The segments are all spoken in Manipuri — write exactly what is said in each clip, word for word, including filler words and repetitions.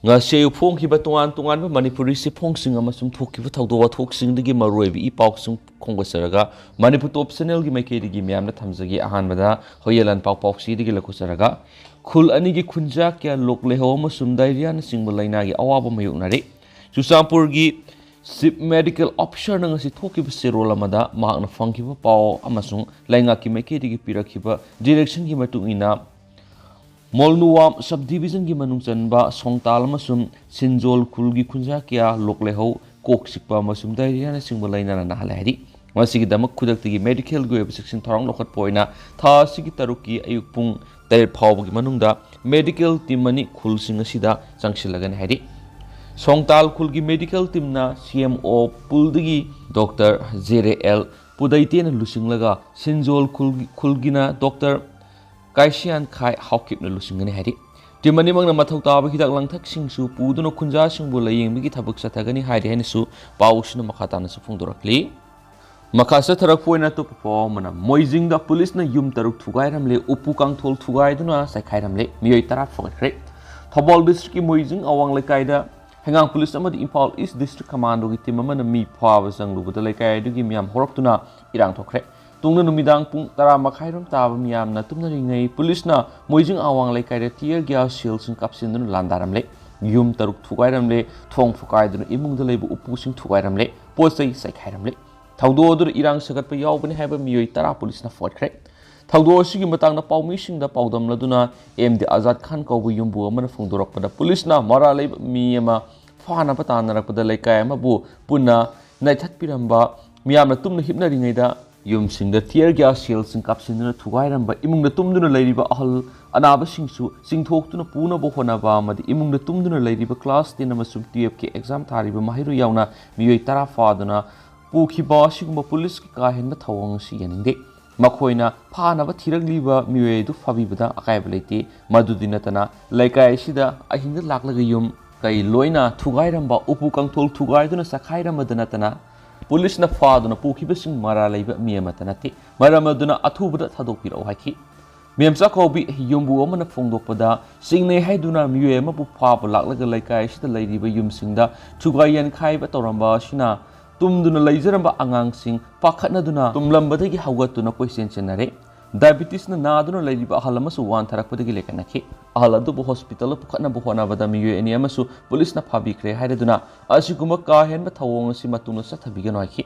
ꯉꯁꯤ ꯑꯌꯨꯛ ꯐꯣꯡꯈꯤꯕ ꯇꯣꯉꯥꯟ ꯇꯣꯉꯥꯟꯕ ꯃꯅꯤꯄꯨꯔꯤ ꯆꯦꯐꯣꯡꯁꯤꯡ ꯑꯃꯁꯨꯡ ꯊꯣꯛꯈꯤꯕ ꯊꯧꯗꯣꯛ ꯋꯥꯊꯣꯛꯁꯤꯡꯗꯒꯤ ꯃꯔꯨꯑꯣꯏꯕ ꯏ ꯄꯥꯎꯁꯤꯡ ꯈꯣꯝꯒꯠꯆꯔꯒ ꯃꯅꯤꯄꯨꯔ ꯇꯣꯞ ꯆꯦꯅꯦꯜꯒꯤ ꯃꯥꯏꯀꯩꯗꯒꯤ ꯃꯌꯥꯝꯅ ꯊꯝꯖꯒꯦ꯫ ꯑꯍꯥꯟꯕꯗ ꯍꯣꯌꯦꯂꯥꯟ ꯄꯥꯎ ꯄꯥꯎꯆꯦꯗꯒꯤ ꯂꯧꯈꯠꯆꯔꯒ, ꯈꯨꯜ ꯑꯅꯤꯒꯤ ꯈꯨꯟꯖꯥ ꯀꯌꯥ ꯂꯣꯛ ꯂꯩꯍꯧ ꯑꯃꯁꯨꯡ diarrheaꯅꯆꯤꯡꯕ ꯂꯥꯏꯅꯥꯒꯤ ꯑꯋꯥꯕ ꯃꯥꯌꯣꯛꯅꯔꯦ꯫ ꯆꯨꯔꯆꯥꯟꯄꯨꯔꯒꯤ Chief Medical Officerꯅ ꯉꯁꯤ ꯊꯣꯛꯈꯤꯕ ꯆꯦꯔꯣꯜ ꯑꯃꯗ ꯃꯍꯥꯛꯅ ꯐꯪꯈꯤꯕ ꯄꯥꯎ ꯑꯃꯁꯨꯡ ꯂꯩꯉꯥꯛꯀꯤ ꯃꯥꯏꯀꯩꯗꯒꯤ ꯄꯤꯔꯛꯈꯤꯕ directionꯒꯤ ꯃꯇꯨꯡ ꯏꯟꯅ, ꯃꯣꯜꯅꯨꯋꯥꯝ subdivisionꯒꯤ ꯃꯅꯨꯡ ꯆꯟꯕ ꯁꯣꯡꯇꯥꯜ ꯑꯃꯁꯨꯡ ꯁꯤꯟꯖꯣꯜ ꯈꯨꯜꯒꯤ ꯈꯨꯟꯖꯥ ꯀꯌꯥ ꯂꯣꯛ ꯂꯩꯍꯧ, ꯀꯣꯛ ꯆꯤꯛꯄ ꯑꯃꯁꯨꯡ diarrheaꯅꯆꯤꯡꯕ ꯂꯥꯏꯅꯥꯅ ꯅꯥꯍꯜꯂꯦ ꯍꯥꯏꯔꯤ꯫ ꯃꯁꯤꯒꯤꯗꯃꯛ ꯈꯨꯗꯛꯇꯒꯤ medicalꯒꯤ ꯑꯣꯏꯕ ꯆꯦꯛꯁꯤꯟ ꯊꯧꯔꯥꯡ ꯂꯧꯈꯠꯄ ꯑꯣꯏꯅ ꯊꯥ ꯑꯁꯤꯒꯤ ꯇꯔꯨꯛꯀꯤ ꯑꯌꯨꯛ ꯄꯨꯡ ꯇꯔꯦꯠ ꯐꯥꯎꯕꯒꯤ ꯃꯅꯨꯡꯗ medical team ꯑꯅꯤ ꯈꯨꯜꯁꯤꯡ ꯑꯁꯤꯗ ꯆꯪꯁꯤꯜꯂꯒꯅꯤ ꯍꯥꯏꯔꯤ꯫ ꯁꯣꯡꯇꯥꯜ ꯈꯨꯜꯒꯤ medical teamꯅ CMO poolꯗꯒꯤ Doctor J R L ꯄꯨꯗꯩꯇꯦꯅ ꯂꯨꯆꯤꯡꯂꯒ ꯁꯤꯟꯖꯣꯜ ꯈꯨꯜꯒꯤ, ꯈꯨꯜꯒꯤꯅ Doctor ꯀꯥꯏꯁꯤꯌꯥꯟ ꯈꯥꯏ ꯍꯥꯎꯀꯤꯞꯅ ꯂꯨꯆꯤꯡꯒꯅꯤ ꯍꯥꯏꯔꯤ꯫ Team ꯑꯅꯤꯃꯛꯅ ꯃꯊꯧ ꯇꯥꯕ ꯍꯤꯗꯥꯛ ꯂꯥꯡꯊꯛꯁꯤꯡꯁꯨ ꯄꯨꯗꯨꯅ ꯈꯨꯟꯖꯥꯁꯤꯡꯕꯨ ꯂꯥꯌꯦꯡꯕꯒꯤ ꯊꯕꯛ ꯆꯠꯊꯒꯅꯤ ꯍꯥꯏꯔꯤ ꯍꯥꯏꯅꯁꯨ ꯄꯥꯎꯁꯤꯅ ꯃꯈꯥ ꯇꯥꯅꯁꯨ ꯐꯣꯡꯗꯣꯔꯛꯂꯤ꯫ ꯃꯈꯥ ꯆꯠꯊꯔꯛꯄ ꯑꯣꯏꯅ ꯑꯇꯣꯞꯄ ꯄꯥꯎ ꯑꯃꯅ, ꯃꯣꯏꯖꯤꯡꯗ ꯄꯨꯂꯤꯁꯅ ꯌꯨꯝ ꯇꯔꯨꯛ ꯊꯨꯒꯥꯏꯔꯝꯂꯦ, ꯎꯄꯨ ꯀꯥꯡꯊꯣꯜ ꯊꯨꯒꯥꯏꯗꯨꯅ ꯆꯥꯏꯈꯥꯏꯔꯝꯂꯦ, ꯃꯤꯑꯣꯏ ꯇꯔꯥ ꯐꯥꯒꯠꯈ꯭ꯔꯦ꯫ ꯊꯧꯕꯥꯜ districtꯀꯤ ꯃꯣꯏꯖꯤꯡ ꯑꯋꯥꯡ ꯂꯩꯀꯥꯏꯗ ꯍꯩꯉꯥꯡ ꯄꯨꯂꯤꯁ ꯑꯃꯗꯤ ꯏꯝꯐꯥꯜ East District Commandoꯒꯤ team ꯑꯃꯅ ꯃꯤ ꯐꯥꯕ ꯆꯪꯂꯨꯕꯗ ꯂꯩꯀꯥꯏ ꯑꯗꯨꯒꯤ ꯃꯤꯌꯥꯝ ꯍꯧꯔꯛꯇꯨꯅ ꯏꯔꯥꯡ ꯊꯣꯛꯈ꯭ꯔꯦ꯫ ꯇꯨꯡꯗ ꯅꯨꯃꯤꯗꯥꯡ ꯄꯨꯡ ꯇꯔꯥ ꯃꯈꯥꯏꯔꯣꯝ ꯇꯥꯕ ꯃꯤꯌꯥꯝꯅ ꯇꯨꯝꯅꯔꯤꯉꯩ ꯄꯨꯂꯤꯁꯅ ꯃꯣꯏꯖꯤꯡ ꯑꯋꯥꯡ ꯂꯩꯀꯥꯏꯗ tear gas shellꯁꯤꯡ ꯀꯥꯞꯁꯤꯟꯗꯨꯅ ꯂꯥꯟꯗꯥꯔꯝꯂꯦ꯫ ꯌꯨꯝ ꯇꯔꯨꯛ ꯊꯨꯒꯥꯏꯔꯝꯂꯦ, ꯊꯣꯡ ꯐꯨꯀꯥꯏꯗꯨꯅ ꯏꯃꯨꯡꯗ ꯂꯩꯕ ꯎꯄꯨꯁꯤꯡ ꯊꯨꯒꯥꯏꯔꯝꯂꯦ, ꯄꯣꯠ ꯆꯩ ꯆꯥꯏꯈꯥꯏꯔꯝꯂꯦ꯫ ꯊꯧꯗꯣꯛ ꯑꯗꯨꯗ ꯏꯔꯥꯡ ꯁꯥꯒꯠꯄ ꯌꯥꯎꯕꯅꯤ ꯍꯥꯏꯕ ꯃꯤꯑꯣꯏ ꯇꯔꯥ ꯄꯨꯂꯤꯁꯅ ꯐꯥꯒꯠꯈ꯭ꯔꯦ꯫ ꯊꯧꯗꯣꯛ ꯑꯁꯤꯒꯤ ꯃꯇꯥꯡꯗ ꯄꯥꯎꯃꯤꯁꯤꯡꯗ ꯄꯥꯎꯗꯝꯂꯗꯨꯅ ꯑꯦꯝ ꯗꯤ ꯑꯖꯥꯗ ꯈꯥꯟ ꯀꯧꯕ ꯌꯨꯝꯕꯨ ꯑꯃꯅ ꯐꯣꯡꯗꯣꯔꯛꯄꯗ, ꯄꯨꯂꯤꯁꯅ ꯃꯔꯥꯜ ꯂꯩꯕ ꯃꯤ ꯑꯃ ꯐꯥꯅꯕ ꯇꯥꯟꯅꯔꯛꯄꯗ ꯂꯩꯀꯥꯏ ꯑꯃꯕꯨ ꯄꯨꯟꯅ ꯅꯩꯊꯠꯄꯤꯔꯝꯕ, ꯃꯤꯌꯥꯝꯅ ꯇꯨꯝꯅ ꯍꯤꯞꯅꯔꯤꯉꯩꯗ ꯌꯨꯝꯁꯤꯡꯗ tear gas shellꯁꯤꯡ ꯀꯥꯞꯁꯤꯟꯗꯨꯅ ꯊꯨꯒꯥꯏꯔꯝꯕ, ꯏꯃꯨꯡꯗ ꯇꯨꯝꯗꯨꯅ ꯂꯩꯔꯤꯕ ꯑꯍꯜ ꯑꯅꯥꯕꯁꯤꯡꯁꯨ ꯆꯤꯡꯊꯣꯛꯇꯨꯅ ꯄꯨꯅꯕ ꯍꯣꯠꯅꯕ ꯑꯃꯗꯤ ꯏꯃꯨꯡꯗ ꯇꯨꯝꯗꯨꯅ ꯂꯩꯔꯤꯕ class ten ꯑꯃꯁꯨꯡ twelveꯀꯤ exam ꯊꯥꯔꯤꯕ ꯃꯍꯩꯔꯣꯏ ꯌꯥꯎꯅ ꯃꯤꯑꯣꯏ ꯇꯔꯥ ꯐꯥꯗꯨꯅ ꯄꯨꯈꯤꯕ ꯑꯁꯤꯒꯨꯝꯕ ꯄꯨꯂꯤꯁꯀꯤ ꯀꯥ ꯍꯦꯟꯕ ꯊꯧꯑꯣꯡ ꯑꯁꯤ ꯌꯥꯅꯤꯡꯗꯦ꯫ ꯃꯈꯣꯏꯅ ꯐꯥꯅꯕ ꯊꯤꯔꯛꯂꯤꯕ ꯃꯤꯑꯣꯏ ꯑꯗꯨ ꯐꯥꯕꯤꯕꯗ ꯑꯀꯥꯏꯕ ꯂꯩꯇꯦ꯫ ꯃꯗꯨꯗꯤ ꯅꯠꯇꯅ ꯂꯩꯀꯥꯏ ꯑꯁꯤꯗ ꯑꯍꯤꯡꯗ ꯂꯥꯛꯂꯒ ꯌꯨꯝ ꯀꯩ ꯂꯣꯏꯅ ꯊꯨꯒꯥꯏꯔꯝꯕ, ꯎꯄꯨ ꯀꯥꯡꯊꯣꯜ ꯊꯨꯒꯥꯏꯗꯨꯅ ꯆꯈꯥꯏꯔꯝꯕꯗ ꯅꯠꯇꯅ ꯄꯨꯂꯤꯁꯅ ꯐꯥꯗꯨꯅ ꯄꯨꯈꯤꯕꯁꯤꯡ ꯃꯔꯥꯜ ꯂꯩꯕ ꯃꯤ ꯑꯃꯠꯇ ꯅꯠꯇꯦ꯫ ꯃꯔꯝ ꯑꯗꯨꯅ ꯑꯊꯨꯕꯗ ꯊꯥꯗꯣꯛꯄꯤꯔꯛꯎ ꯍꯥꯏꯈꯤ꯫ ꯃꯦꯝ ꯆꯥꯛꯀꯧꯕꯤ ꯌꯨꯝꯕꯨ ꯑꯃꯅ ꯐꯣꯡꯗꯣꯛꯄꯗ, ꯆꯤꯡꯅꯩ ꯍꯥꯏꯗꯨꯅ ꯃꯤꯑꯣꯏ ꯑꯃꯕꯨ ꯐꯥꯕ ꯂꯥꯛꯂꯒ ꯂꯩꯀꯥꯏ ꯑꯁꯤꯗ ꯂꯩꯔꯤꯕ ꯌꯨꯝꯁꯤꯡꯗ ꯊꯨꯒꯥꯏ ꯌꯥꯟꯈꯥꯏꯕ ꯇꯧꯔꯝꯕ ꯑꯁꯤꯅ ꯇꯨꯝꯗꯨꯅ ꯂꯩꯖꯔꯝꯕ ꯑꯉꯥꯡꯁꯤꯡ ꯄꯥꯈꯠꯅꯗꯨꯅ ꯇꯨꯝꯂꯝꯕꯗꯒꯤ ꯍꯧꯒꯠꯇꯨꯅ ꯀꯣꯏꯆꯦꯟ ꯆꯦꯟꯅꯔꯦ꯫ ꯗꯥꯏꯕꯤꯇꯤꯁꯅ ꯅꯥꯗꯨꯅ ꯂꯩꯔꯤꯕ ꯑꯍꯜ ꯑꯃꯁꯨ ꯋꯥꯟꯊꯔꯛꯄꯗꯒꯤ ꯂꯩꯈꯠꯅꯈꯤ꯫ ꯑꯍꯜ ꯑꯗꯨꯕꯨ ꯍꯣꯁꯄꯤꯇꯥꯜꯗ ꯄꯨꯈꯠꯅꯕ ꯍꯣꯠꯅꯕꯗ ꯃꯤꯑꯣꯏ ꯑꯅꯤ ꯑꯃꯁꯨ ꯄꯨꯂꯤꯁꯅ ꯐꯥꯕꯤꯈ꯭ꯔꯦ ꯍꯥꯏꯔꯗꯨꯅ ꯑꯁꯤꯒꯨꯝꯕ ꯀꯥ ꯍꯦꯟꯕ ꯊꯧꯑꯣꯡ ꯑꯁꯤ ꯃꯇꯨꯡꯗ ꯆꯠꯊꯕꯤꯒꯅꯨ ꯍꯥꯏꯈꯤ꯫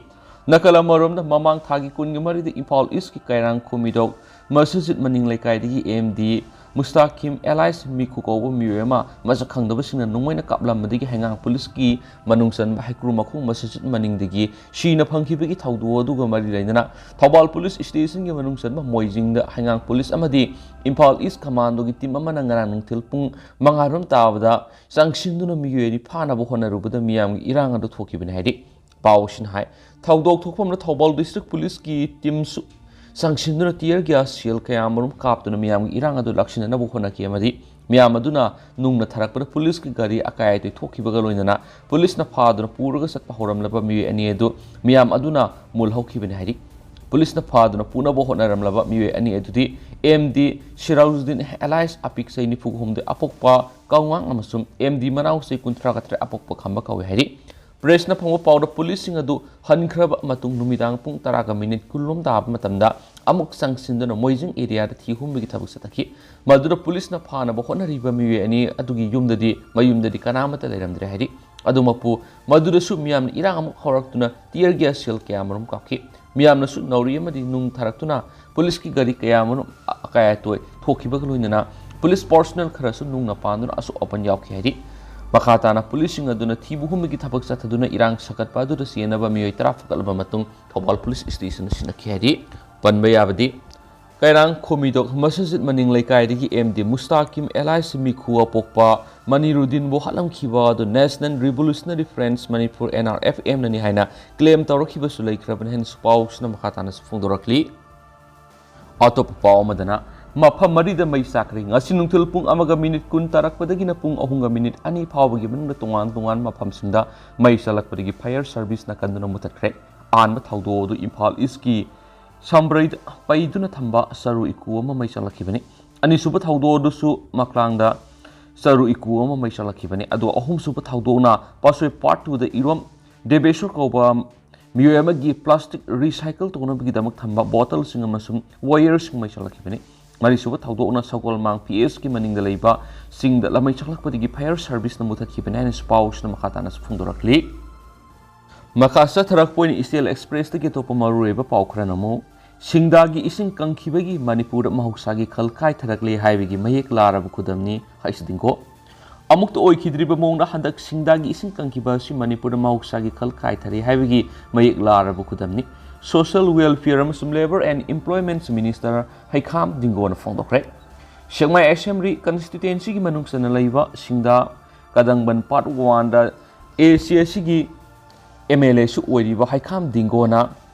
ꯅꯥꯀꯜ ꯑꯃꯔꯣꯝꯗ, ꯃꯃꯥꯡ ꯊꯥꯒꯤ ꯀꯨꯟꯒ ꯃꯔꯤꯗ ꯏꯝꯐꯥꯜ ꯏꯁꯀꯤ ꯀꯩꯔꯥꯡ ꯈꯨꯃꯤꯗꯣꯛ ꯃꯁꯖꯤꯗ ꯃꯅꯤꯡ ꯂꯩꯀꯥꯏꯗꯒꯤ ꯑꯦꯝ ꯗꯤ ꯃꯨꯁꯇꯥꯀꯤꯝ ꯑꯦꯂꯥꯏꯁ ꯃꯤꯈꯨ ꯀꯧꯕ ꯃꯤꯑꯣꯏ ꯑꯃ ꯃꯁꯛ ꯈꯪꯗꯕꯁꯤꯡꯅ ꯅꯣꯡꯃꯩꯅ ꯀꯥꯞꯂꯝꯕꯗꯒꯤ ꯍꯩꯉꯥꯡ ꯄꯨꯂꯤꯁꯀꯤ ꯃꯅꯨꯡ ꯆꯟꯕ ꯍꯩꯀ꯭ꯔꯨ ꯃꯈꯣꯡ ꯃꯁꯖꯤꯗ ꯃꯅꯤꯡꯗꯒꯤ ꯁꯤꯅ ꯐꯪꯈꯤꯕꯒꯤ ꯊꯧꯗꯣꯛ ꯑꯗꯨꯒ ꯃꯔꯤ ꯂꯩꯅꯅ ꯊꯧꯕꯥꯜ ꯄꯨꯂꯤꯁ ꯁ꯭ꯇꯦꯁꯟꯒꯤ ꯃꯅꯨꯡ ꯆꯟꯕ ꯃꯣꯏꯖꯤꯡꯗ ꯍꯩꯉꯥꯡ ꯄꯨꯂꯤꯁ ꯑꯃꯗꯤ ꯏꯝꯐꯥꯜ ꯏꯁ ꯀꯃꯥꯟꯗꯣꯒꯤ ꯇꯤꯝ ꯑꯃꯅ ꯉꯔꯥꯡ ꯅꯨꯡꯊꯤꯜ ꯄꯨꯡ ꯃꯉꯥ ꯔꯣꯝ ꯇꯥꯕꯗ ꯆꯪꯁꯤꯟꯗꯨꯅ ꯃꯤꯑꯣꯏ ꯑꯅꯤ ꯐꯥꯅꯕ ꯍꯣꯠꯅꯔꯨꯕꯗ ꯃꯤꯌꯥꯝꯒꯤ ꯏꯔꯥꯡ ꯑꯗꯨ ꯊꯣꯛꯈꯤꯕꯅꯤ ꯍꯥꯏꯔꯤ꯫ ꯄꯥꯎꯁꯤꯅ ꯍꯥꯏ, ꯊꯧꯗꯣꯛ ꯊꯣꯛꯐꯝꯗ ꯊꯧꯕꯥꯜ ꯗꯤꯁꯇ꯭ꯔꯤꯛ ꯄꯨꯂꯤꯁꯀꯤ ꯇꯤꯝꯁꯨ ꯆꯪꯁꯤꯟꯗꯨꯅ ꯇꯤꯌꯔ ꯒ꯭ꯌꯥꯁ ꯁꯦꯜ ꯀꯌꯥ ꯃꯔꯨꯝ ꯀꯥꯞꯇꯨꯅ ꯃꯤꯌꯥꯝꯒꯤ ꯏꯔꯥꯡ ꯑꯗꯨ ꯂꯥꯛꯁꯤꯟꯅꯅꯕ ꯍꯣꯠꯅꯈꯤ ꯑꯃꯗꯤ ꯃꯤꯌꯥꯝ ꯑꯗꯨꯅ ꯅꯨꯡꯅ ꯊꯥꯔꯛꯄꯗ ꯄꯨꯂꯤꯁꯀꯤ ꯒꯥꯔꯤ ꯑꯀꯥꯏ ꯑꯇꯣꯏ ꯊꯣꯛꯈꯤꯕꯒ ꯂꯣꯏꯅꯅ ꯄꯨꯂꯤꯁꯅ ꯐꯥꯗꯨꯅ ꯄꯨꯔꯒ ꯆꯠꯄ ꯍꯧꯔꯝꯂꯕ ꯃꯤꯑꯣꯏ ꯑꯅꯤ ꯑꯗꯨ ꯃꯤꯌꯥꯝ ꯑꯗꯨꯅ ꯃꯨꯜꯍꯧꯈꯤꯕꯅꯤ ꯍꯥꯏꯔꯤ꯫ ꯄꯨꯂꯤꯁꯅ ꯐꯥꯗꯨꯅ ꯄꯨꯅꯕ ꯍꯣꯠꯅꯔꯝꯂꯕ ꯃꯤꯑꯣꯏ ꯑꯅꯤ ꯑꯗꯨꯗꯤ ꯑꯦꯝ ꯗꯤ ꯁꯤꯔꯥꯎꯖꯨꯗꯤꯟ ꯑꯦꯂꯥꯏꯁ ꯑꯄꯤꯛ ꯆꯍꯤ ꯅꯤꯐꯨ ꯍꯨꯝꯗꯣꯏ ꯑꯄꯣꯛꯄ ꯀꯥꯎꯉꯥꯡ ꯑꯃꯁꯨꯡ ꯑꯦꯝ ꯗꯤ ꯃꯅꯥꯎ ꯆꯍꯤ ꯀꯨꯟꯊ꯭ꯔꯥ ꯇꯔꯦꯠ ꯑꯄꯣꯛꯄ ꯈꯝꯕ ꯀꯧꯏ ꯍꯥꯏꯔꯤ꯫ ꯄ꯭ꯔꯦꯁꯅ ꯐꯪꯕ ꯄꯥꯎꯗ ꯄꯨꯂꯤꯁꯁꯤꯡ ꯑꯗꯨ ꯍꯟꯈ꯭ꯔꯕ ꯃꯇꯨꯡ ꯅꯨꯃꯤꯗꯥꯡ ꯄꯨꯡ ꯇꯔꯥꯒ ꯃꯤꯅꯤꯠ ꯀꯨꯟ ꯂꯣꯝ ꯇꯥꯕ ꯃꯇꯝꯗ ꯑꯃꯨꯛ ꯆꯪꯁꯤꯟꯗꯨꯅ ꯃꯣꯏꯖꯤꯡ ꯑꯦꯔꯤꯌꯥꯗ ꯊꯤ ꯍꯨꯝꯕꯒꯤ ꯊꯕꯛ ꯆꯠꯊꯈꯤ꯫ ꯃꯗꯨꯗ ꯄꯨꯂꯤꯁꯅ ꯐꯥꯅꯕ ꯍꯣꯠꯅꯔꯤꯕ ꯃꯤꯑꯣꯏ ꯑꯅꯤ ꯑꯗꯨꯒꯤ ꯌꯨꯝꯗꯗꯤ ꯃꯌꯨꯝꯗꯗꯤ ꯀꯅꯥꯃꯠꯇ ꯂꯩꯔꯝꯗ꯭ꯔꯦ ꯍꯥꯏꯔꯤ꯫ ꯑꯗꯨꯃꯛꯄꯨ ꯃꯗꯨꯗꯁꯨ ꯃꯤꯌꯥꯝꯅ ꯏꯔꯥꯡ ꯑꯃꯨꯛ ꯍꯧꯔꯛꯇꯨꯅ ꯇꯤꯌꯔ ꯒ꯭ꯌꯥꯁ ꯁꯦꯜ ꯀꯌꯥ ꯃꯔꯨꯝ ꯀꯥꯞꯈꯤ꯫ ꯃꯤꯌꯥꯝꯅꯁꯨ ꯅꯥꯎꯔꯤ ꯑꯃꯗꯤ ꯅꯨꯡ ꯊꯥꯔꯛꯇꯨꯅ ꯄꯨꯂꯤꯁꯀꯤ ꯒꯥꯔꯤ ꯀꯌꯥ ꯃꯔꯨꯝ ꯑꯀꯥꯏ ꯑꯇꯣꯏ ꯊꯣꯛꯈꯤꯕꯒ ꯂꯣꯏꯅꯅ ꯄꯨꯂꯤꯁ ꯄꯥꯔꯁꯣꯅꯦꯜ ꯈꯔꯁꯨ ꯅꯨꯡꯅ ꯄꯥꯟꯗꯨꯅ ꯑꯁꯣꯛ ꯑꯄꯟ ꯌꯥꯎꯈꯤ ꯍꯥꯏꯔꯤ꯫ ꯃꯈꯥ ꯇꯥꯅ ꯄꯨꯂꯤꯁꯁꯤꯡ ꯑꯗꯨꯅ ꯊꯤꯕ ꯍꯨꯝꯕꯒꯤ ꯊꯕꯛ ꯆꯠꯊꯗꯨꯅ ꯏꯔꯥꯡ ꯁꯥꯒꯠꯄ ꯑꯗꯨꯗ ꯆꯦꯟꯅꯕ ꯃꯤꯑꯣꯏ ꯇꯔꯥ ꯐꯒꯠꯂꯕ ꯃꯇꯨꯡ ꯊꯧꯕꯥꯜ ꯄꯨꯂꯤꯁ ꯁ꯭ꯇꯦꯁꯟꯗ ꯁꯤꯟꯅꯈꯤ ꯍꯥꯏꯔꯤ꯫ ꯄꯟꯕ ꯌꯥꯕꯗꯤ, ꯀꯩꯔꯥꯡ ꯈꯨꯃꯤꯗꯣꯛ ꯃꯁꯖꯤꯗ ꯃꯅꯤꯡ ꯂꯩꯀꯥꯏꯗꯒꯤ ꯑꯦꯝ ꯗꯤ ꯃꯨꯁꯇꯥꯀꯤꯝ ꯑꯦꯂꯥꯏꯁ ꯃꯤꯈꯨ ꯑꯄꯣꯛꯄ ꯃꯅꯤꯔꯨꯗꯤꯟꯕꯨ ꯍꯥꯠꯂꯝꯈꯤꯕ ꯑꯗꯨ National Revolutionary Front Manipur, N R F M ꯅꯅꯤ ꯍꯥꯏꯅ ꯀ꯭ꯂꯦꯝ ꯇꯧꯔꯛꯈꯤꯕꯁꯨ ꯂꯩꯈ꯭ꯔꯕꯅꯤ ꯍꯥꯏꯅꯁꯨ ꯄꯥꯎꯁꯤꯅ ꯃꯈꯥ ꯇꯥꯅꯁꯨ ꯐꯣꯡꯗꯣꯔꯛꯂꯤ꯫ ꯑꯇꯣꯞꯄ ꯄꯥꯎ ꯑꯃꯗꯅ, ꯃꯐꯝ ꯃꯔꯤꯗ ꯃꯩ ꯆꯥꯛꯈ꯭ꯔꯦ꯫ ꯉꯁꯤ ꯅꯨꯡꯊꯤꯜ ꯄꯨꯡ ꯑꯃꯒ ꯃꯤꯅꯤꯠ ꯀꯨꯟ ꯇꯥꯔꯛꯄꯗꯒꯤꯅ ꯄꯨꯡ ꯑꯍꯨꯝꯒ ꯃꯤꯅꯤꯠ ꯑꯅꯤ ꯐꯥꯎꯕꯒꯤ ꯃꯅꯨꯡꯗ ꯇꯣꯉꯥꯟ ꯇꯣꯉꯥꯟꯕ ꯃꯐꯝꯁꯤꯡꯗ ꯃꯩ ꯆꯥꯛꯂꯛꯄꯗꯒꯤ ꯐꯥꯌꯔ ꯁꯔꯚꯤꯁꯅ ꯀꯟꯗꯨꯅ ꯃꯨꯊꯠꯈ꯭ꯔꯦ꯫ ꯑꯍꯥꯟꯕ ꯊꯧꯗꯣꯛ ꯑꯗꯨ ꯏꯝꯐꯥꯜ ꯏꯁꯀꯤ ꯁꯝꯕ꯭ꯔꯩꯗ ꯄꯩꯗꯨꯅ ꯊꯝꯕ ꯆꯔꯨ ꯏꯀꯨ ꯑꯃ ꯃꯩ ꯆꯥꯛꯂꯛꯈꯤꯕꯅꯤ꯫ ꯑꯅꯤꯁꯨꯕ ꯊꯧꯗꯣꯛ ꯑꯗꯨꯁꯨ ꯃꯀ꯭ꯂꯥꯡꯗ ꯆꯔꯨ ꯏꯀꯨ ꯑꯃ ꯃꯩ ꯆꯥꯛꯂꯛꯈꯤꯕꯅꯤ꯫ ꯑꯗꯨꯒ ꯑꯍꯨꯝꯁꯨꯕ ꯊꯧꯗꯣꯛꯅ ꯄꯥꯠꯁꯣꯏ ꯄꯥꯔꯠ ꯇꯨꯗ ꯏꯔꯣꯝ ꯗꯦꯕꯦꯁꯣꯔ ꯀꯧꯕ ꯃꯤꯑꯣꯏ ꯑꯃꯒꯤ ꯄ꯭ꯂꯥꯁꯇꯤꯛ ꯔꯤꯁꯥꯏꯀꯜ ꯇꯧꯅꯕꯒꯤꯗꯃꯛ ꯊꯝꯕ ꯕꯣꯇꯜꯁꯤꯡ ꯑꯃꯁꯨꯡ ꯋꯥꯌꯔꯁꯤꯡ ꯃꯩ ꯆꯥꯛꯂꯛꯈꯤꯕꯅꯤ꯫ ꯃꯔꯤꯁꯨꯕ ꯊꯧꯗꯣꯛꯅ ꯁꯒꯣꯜꯃꯥꯡ ꯄꯤ ꯑꯦꯁꯀꯤ ꯃꯅꯤꯡꯗ ꯂꯩꯕ ꯆꯤꯡꯗ ꯂꯃꯩ ꯆꯥꯛꯂꯛꯄꯗꯒꯤ ꯐꯥꯌꯔ ꯁꯥꯔꯚꯤꯁꯅ ꯃꯨꯊꯠꯈꯤꯕꯅꯤ ꯍꯥꯏꯅꯁꯨ ꯄꯥꯎꯁꯤꯅ ꯃꯈꯥ ꯇꯥꯅꯁꯨ ꯐꯣꯡꯗꯣꯔꯛꯂꯤ꯫ ꯃꯈꯥ ꯆꯠꯊꯔꯛꯄ ꯑꯣꯏꯅ ꯏꯆꯦꯜ ꯑꯦꯛꯁꯄ꯭ꯔꯦꯁꯇꯒꯤ ꯑꯇꯣꯞꯄ ꯃꯔꯨꯑꯣꯏꯕ ꯄꯥꯎ ꯈꯔꯅ ꯑꯃꯨꯛ, ꯁꯤꯡꯗꯥꯒꯤ ꯏꯁꯤꯡ ꯀꯪꯈꯤꯕꯒꯤ ꯃꯅꯤꯄꯨꯔꯗ ꯃꯍꯧꯁꯥꯒꯤ ꯈꯜ ꯀꯥꯏꯊꯔꯛꯂꯦ ꯍꯥꯏꯕꯒꯤ ꯃꯌꯦꯛ ꯂꯥꯔꯕ ꯈꯨꯗꯝꯅꯤ ꯍꯥꯏꯁꯤꯗꯤꯡꯒꯣ꯫ ꯑꯃꯨꯛꯇ ꯑꯣꯏꯈꯤꯗ꯭ꯔꯤꯕ ꯃꯑꯣꯡꯗ ꯍꯟꯗꯛ ꯁꯤꯡꯗꯥꯒꯤ ꯏꯁꯤꯡ ꯀꯪꯈꯤꯕ ꯑꯁꯤ ꯃꯅꯤꯄꯨꯔꯗ ꯃꯍꯧꯁꯥꯒꯤ ꯈꯜ ꯀꯥꯏꯊꯔꯦ ꯍꯥꯏꯕꯒꯤ ꯃꯌꯦꯛ ꯂꯥꯔꯕ ꯈꯨꯗꯝꯅꯤ꯫ Social Welfare ꯑꯃꯁꯨꯡ Labour and Employment Minister ꯍꯩꯈꯥꯝ ꯗꯤꯡꯒꯣꯅ ꯐꯣꯡꯗꯣꯛꯈ꯭ꯔꯦ꯫ ꯁꯦꯛꯃꯥꯏ ꯑꯦꯁꯦꯝꯕ꯭ꯂꯤ ꯀꯟꯁꯇꯤꯇ꯭ꯋꯦꯟꯁꯤꯒꯤ ꯃꯅꯨꯡ ꯆꯟꯅ ꯂꯩꯕ ꯁꯤꯡꯗꯥ ꯀꯗꯪꯕꯟ ꯄꯥꯔꯠ ꯋꯥꯟꯗ ꯑꯦ ꯁꯤ ꯑꯦꯁꯤꯒꯤ ꯑꯦꯝ ꯑꯦꯜ ꯑꯦꯁꯨ ꯑꯣꯏꯔꯤꯕ ꯍꯩꯈꯥꯝ ꯗꯤꯡꯒꯣꯅ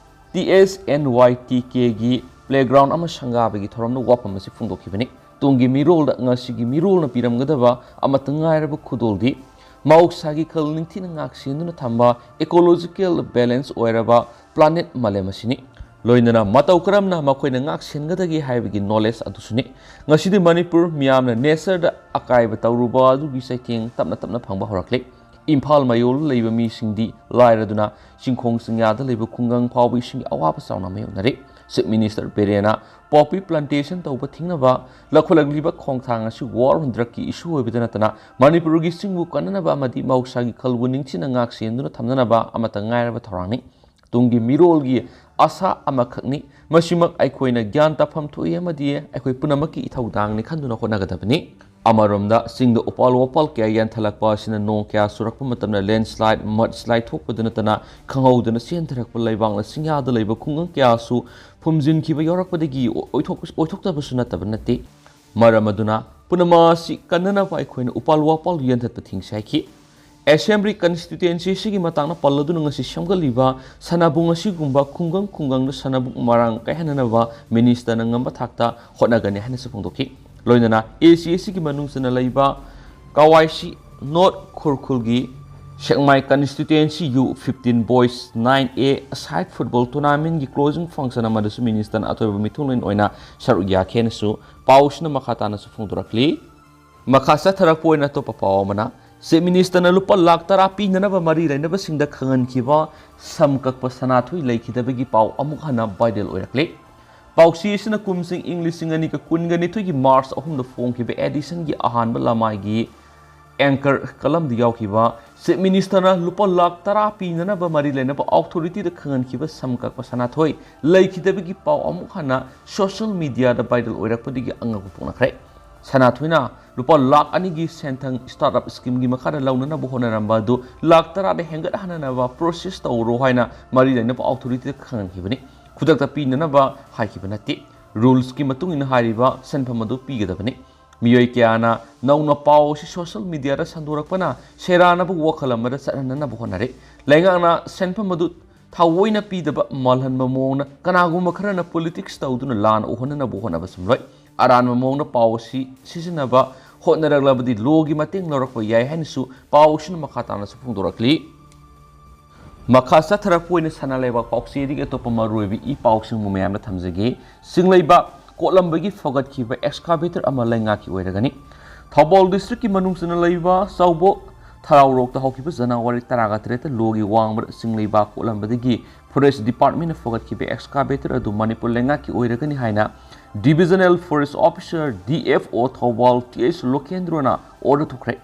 T S N Y T ꯀꯦꯒꯤ ꯄ꯭ꯂꯦꯒ꯭ꯔꯥꯎꯟ ꯑꯃ ꯁꯪꯒꯥꯕꯒꯤ ꯊꯧꯔꯝꯗ ꯋꯥꯐꯝ ꯑꯁꯤ ꯐꯣꯡꯗꯣꯛꯈꯤꯕꯅꯤ꯫ ꯇꯨꯡꯒꯤ ꯃꯤꯔꯣꯜꯗ ꯉꯁꯤꯒꯤ ꯃꯤꯔꯣꯜꯅ ꯄꯤꯔꯝꯒꯗꯕ ꯑꯃꯠꯇ ꯉꯥꯏꯔꯕ ꯈꯨꯗꯣꯜꯗꯤ ꯃꯍꯧꯁꯥꯒꯤ ꯈꯜ ꯅꯤꯡꯊꯤꯅ ꯉꯥꯛꯁꯦꯟꯗꯨꯅ ꯊꯝꯕ ꯏꯀꯣꯂꯣꯖꯤꯀꯦꯜ ꯕꯦꯂꯦꯟꯁ ꯑꯣꯏꯔꯕ ꯄ꯭ꯂꯥꯅꯦꯠ ꯃꯥꯂꯦꯝ ꯑꯁꯤꯅꯤ꯫ ꯂꯣꯏꯅꯅ ꯃꯇꯧ ꯀꯔꯝꯅ ꯃꯈꯣꯏꯅ ꯉꯥꯛꯁꯦꯟꯒꯗꯒꯦ ꯍꯥꯏꯕꯒꯤ ꯅꯣꯂꯦꯖ ꯑꯗꯨꯁꯨꯅꯤ꯫ ꯉꯁꯤꯗꯤ ꯃꯅꯤꯄꯨꯔ ꯃꯤꯌꯥꯝꯅ ꯅꯦꯆꯔꯗ ꯑꯀꯥꯏꯕ ꯇꯧꯔꯨꯕ ꯑꯗꯨꯒꯤ ꯆꯩꯊꯦꯡ ꯇꯞꯅ ꯇꯞꯅ ꯐꯪꯕ ꯍꯧꯔꯛꯂꯤ꯫ ꯏꯝꯐꯥꯜ ꯃꯌꯣꯜꯗ ꯂꯩꯕ ꯃꯤꯁꯤꯡꯗꯤ ꯂꯥꯏꯔꯗꯨꯅ ꯆꯤꯡꯈꯣꯡ ꯆꯤꯡꯌꯥꯗ ꯂꯩꯕ ꯈꯨꯡꯒꯪ ꯐꯥꯎꯕ ꯏꯁꯤꯡꯒꯤ ꯑꯋꯥꯕ ꯆꯥꯎꯅ ꯃꯥꯌꯣꯛꯅꯔꯤ꯫ ꯆꯤꯐ ꯃꯤꯅꯤꯁꯇꯔ ꯕꯤꯔꯦꯟꯅ ꯄꯣꯄꯤ ꯄ꯭ꯂꯥꯟꯇꯦꯁꯟ ꯇꯧꯕ ꯊꯤꯡꯅꯕ ꯂꯧꯈꯠꯂꯛꯂꯤꯕ ꯈꯣꯡꯊꯥꯡ ꯑꯁꯤ ꯋꯥꯔꯜ ꯍꯟꯗ꯭ꯔꯛꯀꯤ ꯏꯁꯨ ꯑꯣꯏꯕꯗ ꯅꯠꯇꯅ ꯃꯅꯤꯄꯨꯔꯒꯤ ꯆꯤꯡꯕꯨ ꯀꯟꯅꯅꯕ ꯑꯃꯗꯤ ꯃꯍꯧꯁꯥꯒꯤ ꯈꯜꯕꯨ ꯅꯤꯡꯊꯤꯅ ꯉꯥꯛꯁꯦꯟꯗꯨꯅ ꯊꯝꯅꯅꯕ ꯑꯃꯠꯇ ꯉꯥꯏꯔꯕ ꯊꯧꯔꯥꯡꯅꯤ꯫ ꯇꯨꯡꯒꯤ ꯃꯤꯔꯣꯜꯒꯤ ꯑꯁꯥ ꯑꯃꯈꯛꯅꯤ꯫ ꯃꯁꯤꯃꯛ ꯑꯩꯈꯣꯏꯅ ꯒ꯭ꯌꯥꯟ ꯇꯥꯐꯝ ꯊꯣꯛꯏ ꯑꯃꯗꯤ ꯑꯩꯈꯣꯏ ꯄꯨꯝꯅꯃꯛꯀꯤ ꯏꯊꯧꯗꯥꯡꯅꯤ ꯈꯟꯗꯨꯅ ꯍꯣꯠꯅꯒꯗꯕꯅꯤ꯫ ꯑꯃꯔꯣꯝꯗ ꯆꯤꯡꯗ ꯎꯄꯥꯜ ꯋꯥꯄꯥꯜ ꯀꯌꯥ ꯌꯥꯟꯊꯠꯂꯛꯄ ꯑꯁꯤꯅ ꯅꯣꯡ ꯀꯌꯥ ꯆꯨꯔꯛꯄ ꯃꯇꯝꯗ ꯂꯦꯟꯁ꯭ꯂꯥꯏꯗ, ꯃꯗꯁ꯭ꯂꯥꯏꯗ ꯊꯣꯛꯄꯗ ꯅꯠꯇꯅ ꯈꯪꯍꯧꯗꯅ ꯆꯦꯟꯊꯔꯛꯄ ꯂꯩꯕꯥꯛꯅ ꯆꯤꯡꯌꯥꯗ ꯂꯩꯕ ꯈꯨꯡꯒꯪ ꯀꯌꯥꯁꯨ ꯐꯨꯝꯖꯤꯟꯈꯤꯕ ꯌꯥꯎꯔꯛꯄꯗꯒꯤ ꯑꯣꯏꯊꯣꯛ-, ꯑꯣꯏꯊꯣꯛꯇꯕꯁꯨ ꯅꯠꯇꯕ ꯅꯠꯇꯦ꯫ ꯃꯔꯝ ꯑꯗꯨꯅ ꯄꯨꯝꯅꯃꯛ ꯑꯁꯤ ꯀꯟꯅꯅꯕ ꯑꯩꯈꯣꯏꯅ ꯎꯄꯥꯜ ꯋꯥꯄꯥꯜ ꯌꯥꯟꯊꯠꯄ ꯊꯤꯡꯁꯤ ꯍꯥꯏꯈꯤ꯫ ꯑꯦꯁꯦꯝꯕ꯭ꯂꯤ ꯀꯟꯁꯇꯤꯇ꯭ꯋꯦꯟꯁꯤꯁꯤꯒꯤ ꯃꯇꯥꯡꯗ ꯄꯜꯂꯗꯨꯅ ꯉꯁꯤ ꯁꯦꯝꯒꯠꯂꯤꯕ ꯁꯥꯟꯅꯕꯨꯡ ꯑꯁꯤꯒꯨꯝꯕ ꯈꯨꯡꯒꯪ ꯈꯨꯡꯒꯪꯗ ꯁꯥꯟꯅꯕꯨꯡ ꯃꯔꯥꯡ ꯀꯥꯏꯍꯟꯅꯅꯕ ꯃꯤꯅꯤꯁꯇꯔꯅ ꯉꯝꯕ ꯊꯥꯛꯇ ꯍꯣꯠꯅꯒꯅꯤ ꯍꯥꯏꯅꯁꯨ ꯐꯣꯡꯗꯣꯛꯈꯤ꯫ ꯂꯣꯏꯅꯅ ꯑꯦ ꯁꯤ ꯑꯦꯁꯤꯒꯤ ꯃꯅꯨꯡ ꯆꯟꯅ ꯂꯩꯕ ꯀꯋꯥꯏꯁꯤ ꯅꯣꯔꯠ ꯈꯨꯔꯈꯨꯜꯒꯤ Sekmai Constituency U fifteen Boys nine A Aside Football Tournamentꯀꯤ closing function ꯑꯃꯗꯁꯨ ministerꯅ ꯑꯊꯣꯏꯕ ꯃꯤꯊꯨꯡꯂꯦꯟ ꯑꯣꯏꯅ ꯁꯔꯨꯛ ꯌꯥꯈꯤ ꯍꯥꯏꯅꯁꯨ ꯄꯥꯎꯁꯤꯅ ꯃꯈꯥ ꯇꯥꯅꯁꯨ ꯐꯣꯡꯗꯣꯔꯛꯂꯤ꯫ ꯃꯈꯥ ꯆꯠꯊꯔꯛꯄ ꯑꯣꯏꯅ ꯑꯇꯣꯞꯄ ꯄꯥꯎ ꯑꯃꯅ, Chief Ministerꯅ ꯂꯨꯄꯥ ꯂꯥꯈ ꯇꯔꯥ ꯄꯤꯅꯅꯕ ꯃꯔꯤ ꯂꯩꯅꯕꯁꯤꯡꯗ ꯈꯪꯍꯟꯈꯤꯕ ꯁꯝ ꯀꯛꯄ ꯁꯅꯥꯊꯣꯏ ꯂꯩꯈꯤꯗꯕꯒꯤ ꯄꯥꯎ ꯑꯃꯨꯛ ꯍꯟꯅ viral ꯑꯣꯏꯔꯛꯂꯤ꯫ ꯄꯥꯎꯆꯦ ꯑꯁꯤꯅ ꯀꯨꯝꯁꯤꯡ ꯏꯪ ꯂꯤꯁꯤꯡ ꯑꯅꯤꯒ ꯀꯨꯟꯒ ꯅꯤꯊꯣꯏꯒꯤ March ꯑꯍꯨꯝꯗ ꯐꯣꯡꯈꯤꯕ editionꯒꯤ ꯑꯍꯥꯟꯕ ꯂꯃꯥꯏꯒꯤ anchor columnꯗ ꯌꯥꯎꯈꯤꯕ Chief Ministerꯅ ꯂꯨꯄꯥ ꯂꯥꯈ ꯇꯔꯥ ꯄꯤꯅꯅꯕ ꯃꯔꯤ ꯂꯩꯅꯕ authorityꯗ ꯈꯪꯍꯟꯈꯤꯕ ꯁꯝ ꯀꯛꯄ ꯁꯅꯥꯊꯣꯏ ꯂꯩꯈꯤꯗꯕꯒꯤ ꯄꯥꯎ ꯑꯃꯨꯛ ꯍꯟꯅ social mediaꯗ viral ꯑꯣꯏꯔꯛꯄꯗꯒꯤ ꯑꯉꯛꯄ ꯄꯣꯛꯅꯈ꯭ꯔꯦ꯫ ꯁꯅꯥꯊꯣꯏꯅ ꯂꯨꯄꯥ ꯂꯥꯈ ꯑꯅꯤꯒꯤ ꯁꯦꯟꯊꯪ startup schemeꯒꯤ ꯃꯈꯥꯗ ꯂꯧꯅꯅꯕ ꯍꯣꯠꯅꯔꯝꯕ ꯑꯗꯨ ꯂꯥꯈ ꯇꯔꯥꯗ ꯍꯦꯟꯒꯠꯍꯟꯅꯅꯕ process ꯇꯧꯔꯣ ꯍꯥꯏꯅ ꯃꯔꯤ ꯂꯩꯅꯕ authorityꯗ ꯈꯪꯍꯟꯈꯤꯕꯅꯤ꯫ ꯈꯨꯗꯛꯇ ꯄꯤꯅꯅꯕ ꯍꯥꯏꯈꯤꯕ ꯅꯠꯇꯦ꯫ Rulesꯀꯤ ꯃꯇꯨꯡ ꯏꯟꯅ ꯍꯥꯏꯔꯤꯕ ꯁꯦꯟꯐꯝ ꯑꯗꯨ ꯄꯤꯒꯗꯕꯅꯤ꯫ ꯃꯤꯑꯣꯏ ꯀꯌꯥꯅ ꯅꯧꯅ ꯄꯥꯎ ꯑꯁꯤ social mediaꯗ ꯁꯟꯗꯣꯔꯛꯄꯅ ꯁꯦꯔꯥꯟꯅꯕ ꯋꯥꯈꯜ ꯑꯃꯗ ꯆꯠꯍꯟꯅꯅꯕ ꯍꯣꯠꯅꯔꯤ꯫ ꯂꯩꯉꯥꯛꯅ ꯁꯦꯟꯐꯝ ꯑꯗꯨ ꯊꯑꯣꯏꯅ ꯄꯤꯗꯕ ꯃꯥꯜꯍꯟꯕ ꯃꯑꯣꯡꯅ ꯀꯅꯥꯒꯨꯝꯕ ꯈꯔꯅ politics ꯇꯧꯗꯨꯅ ꯂꯥꯟꯅ ꯎꯍꯟꯅꯅꯕ ꯍꯣꯠꯅꯕꯁꯨ ꯂꯩ꯫ ꯑꯔꯥꯟꯕ ꯃꯑꯣꯡꯗ ꯄꯥꯎ ꯑꯁꯤ ꯁꯤꯖꯤꯟꯅꯕ ꯍꯣꯠꯅꯔꯛꯂꯕꯗꯤ lawꯒꯤ ꯃꯇꯦꯡ ꯂꯧꯔꯛꯄ ꯌꯥꯏ ꯍꯥꯏꯅꯁꯨ ꯄꯥꯎ ꯑꯁꯤꯅ ꯃꯈꯥ ꯇꯥꯅꯁꯨ ꯐꯣꯡꯗꯣꯔꯛꯂꯤ꯫ ꯃꯈꯥ ꯆꯠꯊꯔꯛꯄ ꯑꯣꯏꯅ ꯁꯅꯥ ꯂꯩꯕꯥꯛ ꯄꯥꯎꯆꯦꯗꯒꯤ ꯑꯇꯣꯞꯄ ꯃꯔꯨꯑꯣꯏꯕ ꯏ ꯄꯥꯎꯁꯤꯡꯕꯨ ꯃꯌꯥꯝꯗ ꯊꯝꯖꯒꯦ꯫ ꯆꯤꯡꯂꯩꯕꯥꯛ ꯀꯣꯠꯂꯝꯕꯒꯤ ꯐꯒꯠꯈꯤꯕ excavator ꯑꯃ ꯂꯩꯉꯥꯛꯀꯤ ꯑꯣꯏꯔꯒꯅꯤ꯫ ꯊꯧꯕꯥꯜ districtꯀꯤ ꯃꯅꯨꯡ ꯆꯟꯅ ꯂꯩꯕ ꯆꯥꯎꯕꯣꯛ ꯊꯔꯥꯎꯔꯣꯛꯇ ꯍꯧꯈꯤꯕ January ꯇꯔꯥꯒ ꯇꯔꯦꯠꯇ lawꯒꯤ ꯋꯥꯡꯃꯗ ꯆꯤꯡꯂꯩꯕꯥꯛ ꯀꯣꯠꯂꯝꯕꯗꯒꯤ Forest Departmentꯅ ꯐꯒꯠꯈꯤꯕ excavator ꯑꯗꯨ ꯃꯅꯤꯄꯨꯔ ꯂꯩꯉꯥꯛꯀꯤ ꯑꯣꯏꯔꯒꯅꯤ ꯍꯥꯏꯅ Divisional Forest Officer, D F O, Thoubal, T H ꯂꯣꯀꯦꯟꯗ꯭ꯔꯣꯅ order ꯊꯣꯛꯈ꯭ꯔꯦ꯫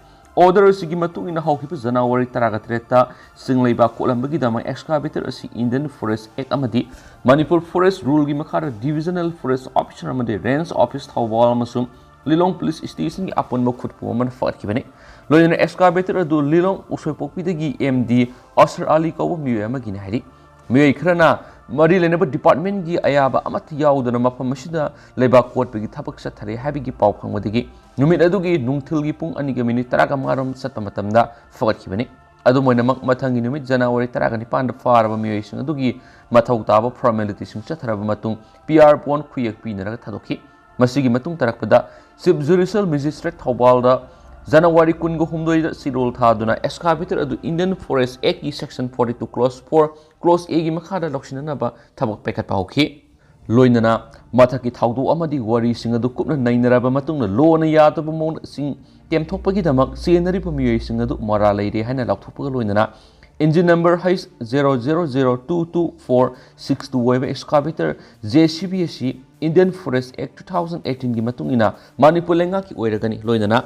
Order ꯑꯁꯤꯒꯤ ꯃꯇꯨꯡ ꯏꯟꯅ ꯍꯧꯈꯤꯕ January ꯇꯔꯥꯒ ꯇꯔꯦꯠꯇ ꯆꯤꯡꯂꯩꯕꯥꯛ ꯀꯣꯠꯂꯝꯕꯒꯤꯗꯃꯛ excavator ꯑꯁꯤ Indian Forest Act ꯑꯃꯗꯤ Manipur Forest Ruleꯒꯤ ꯃꯈꯥꯗ Divisional Forest Officer ꯑꯃꯗꯤ Range Office ꯊꯧꯕꯥꯜ ꯑꯃꯁꯨꯡ ꯂꯤꯂꯣꯡ Police Stationꯒꯤ ꯑꯄꯨꯟꯕ ꯈꯨꯠꯄꯨ ꯑꯃꯅ ꯐꯒꯠꯈꯤꯕꯅꯤ꯫ ꯂꯣꯏꯅꯅ excavator ꯑꯗꯨ ꯂꯤꯂꯣꯡ ꯎꯁꯣꯏꯄꯣꯛꯄꯤꯗꯒꯤ M D ꯑꯁꯔ ꯑꯂꯤ ꯀꯧꯕ ꯃꯤꯑꯣꯏ ꯑꯃꯒꯤꯅꯤ ꯍꯥꯏꯔꯤ꯫ ꯃꯤꯑꯣꯏ ꯈꯔꯅ ꯃꯔꯤ ꯂꯩꯅꯕ departmentꯀꯤ ꯑꯌꯥꯕ ꯑꯃꯠꯇ ꯌꯥꯎꯗꯅ ꯃꯐꯝ ꯑꯁꯤꯗ ꯂꯩꯕꯥꯛ ꯀꯣꯠꯄꯒꯤ ꯊꯕꯛ ꯆꯠꯊꯔꯦ ꯍꯥꯏꯕꯒꯤ ꯄꯥꯎ ꯐꯪꯕꯗꯒꯤ ꯅꯨꯃꯤꯠ ꯑꯗꯨꯒꯤ ꯅꯨꯡꯊꯤꯜꯒꯤ ꯄꯨꯡ ꯑꯅꯤꯒ minute ꯇꯔꯥꯒ ꯃꯉꯥꯔꯣꯝ ꯆꯠꯄ ꯃꯇꯝꯗ ꯐꯒꯠꯈꯤꯕꯅꯤ꯫ ꯑꯗꯨꯝ ꯑꯣꯏꯅꯃꯛ, ꯃꯊꯪꯒꯤ ꯅꯨꯃꯤꯠ January ꯇꯔꯥꯒ ꯅꯤꯄꯥꯟꯗ ꯐꯥꯔꯕ ꯃꯤꯑꯣꯏꯁꯤꯡ ꯑꯗꯨꯒꯤ ꯃꯊꯧ ꯇꯥꯕ formalityꯁꯤꯡ ꯆꯠꯊꯔꯕ ꯃꯇꯨꯡ P R bond ꯈꯨꯌꯦꯛ ꯄꯤꯅꯔꯒ ꯊꯥꯗꯣꯛꯈꯤ꯫ ꯃꯁꯤꯒꯤ ꯃꯇꯨꯡ ꯇꯥꯔꯛꯄꯗ Chief Judicial Magistrate ꯊꯧꯕꯥꯜꯗ ꯖꯅꯋꯥꯔꯤ ꯀꯨꯟꯒ ꯍꯨꯝꯗꯣꯏꯗ ꯆꯤꯔꯣꯜ ꯊꯥꯗꯨꯅ excavator ꯑꯗꯨ Indian Forest Act ꯀꯤ section forty two clause four clause A ꯒꯤ ꯃꯈꯥꯗ ꯂꯧꯁꯤꯟꯅꯅꯕ ꯊꯕꯛ ꯄꯥꯏꯈꯠꯄ ꯍꯧꯈꯤ꯫ ꯂꯣꯏꯅꯅ ꯃꯊꯛꯀꯤ ꯊꯧꯗꯣꯛ ꯑꯃꯗꯤ ꯋꯥꯔꯤꯁꯤꯡ ꯑꯗꯨ ꯀꯨꯞꯅ ꯅꯩꯅꯔꯕ ꯃꯇꯨꯡꯗ ꯂꯣꯅ ꯌꯥꯗꯕ ꯃꯑꯣꯡꯗ ꯆꯤꯡ ꯇꯦꯝꯊꯣꯛꯄꯒꯤꯗꯃꯛ ꯆꯦꯟꯅꯔꯤꯕ ꯃꯤꯑꯣꯏꯁꯤꯡ ꯑꯗꯨ ꯃꯔꯥꯜ ꯂꯩꯔꯦ ꯍꯥꯏꯅ ꯂꯥꯎꯊꯣꯛꯄꯒ ꯂꯣꯏꯅꯅ engine number H zero zero zero two two four six two ꯑꯣꯏꯕ excavator J C B ꯑꯁꯤ Indian Forest Act two thousand eighteen ꯒꯤ ꯃꯇꯨꯡ ꯏꯟꯅ ꯃꯅꯤꯄꯨꯔ ꯂꯩꯉꯥꯛꯀꯤ ꯑꯣꯏꯔꯒꯅꯤ꯫ ꯂꯣꯏꯅꯅ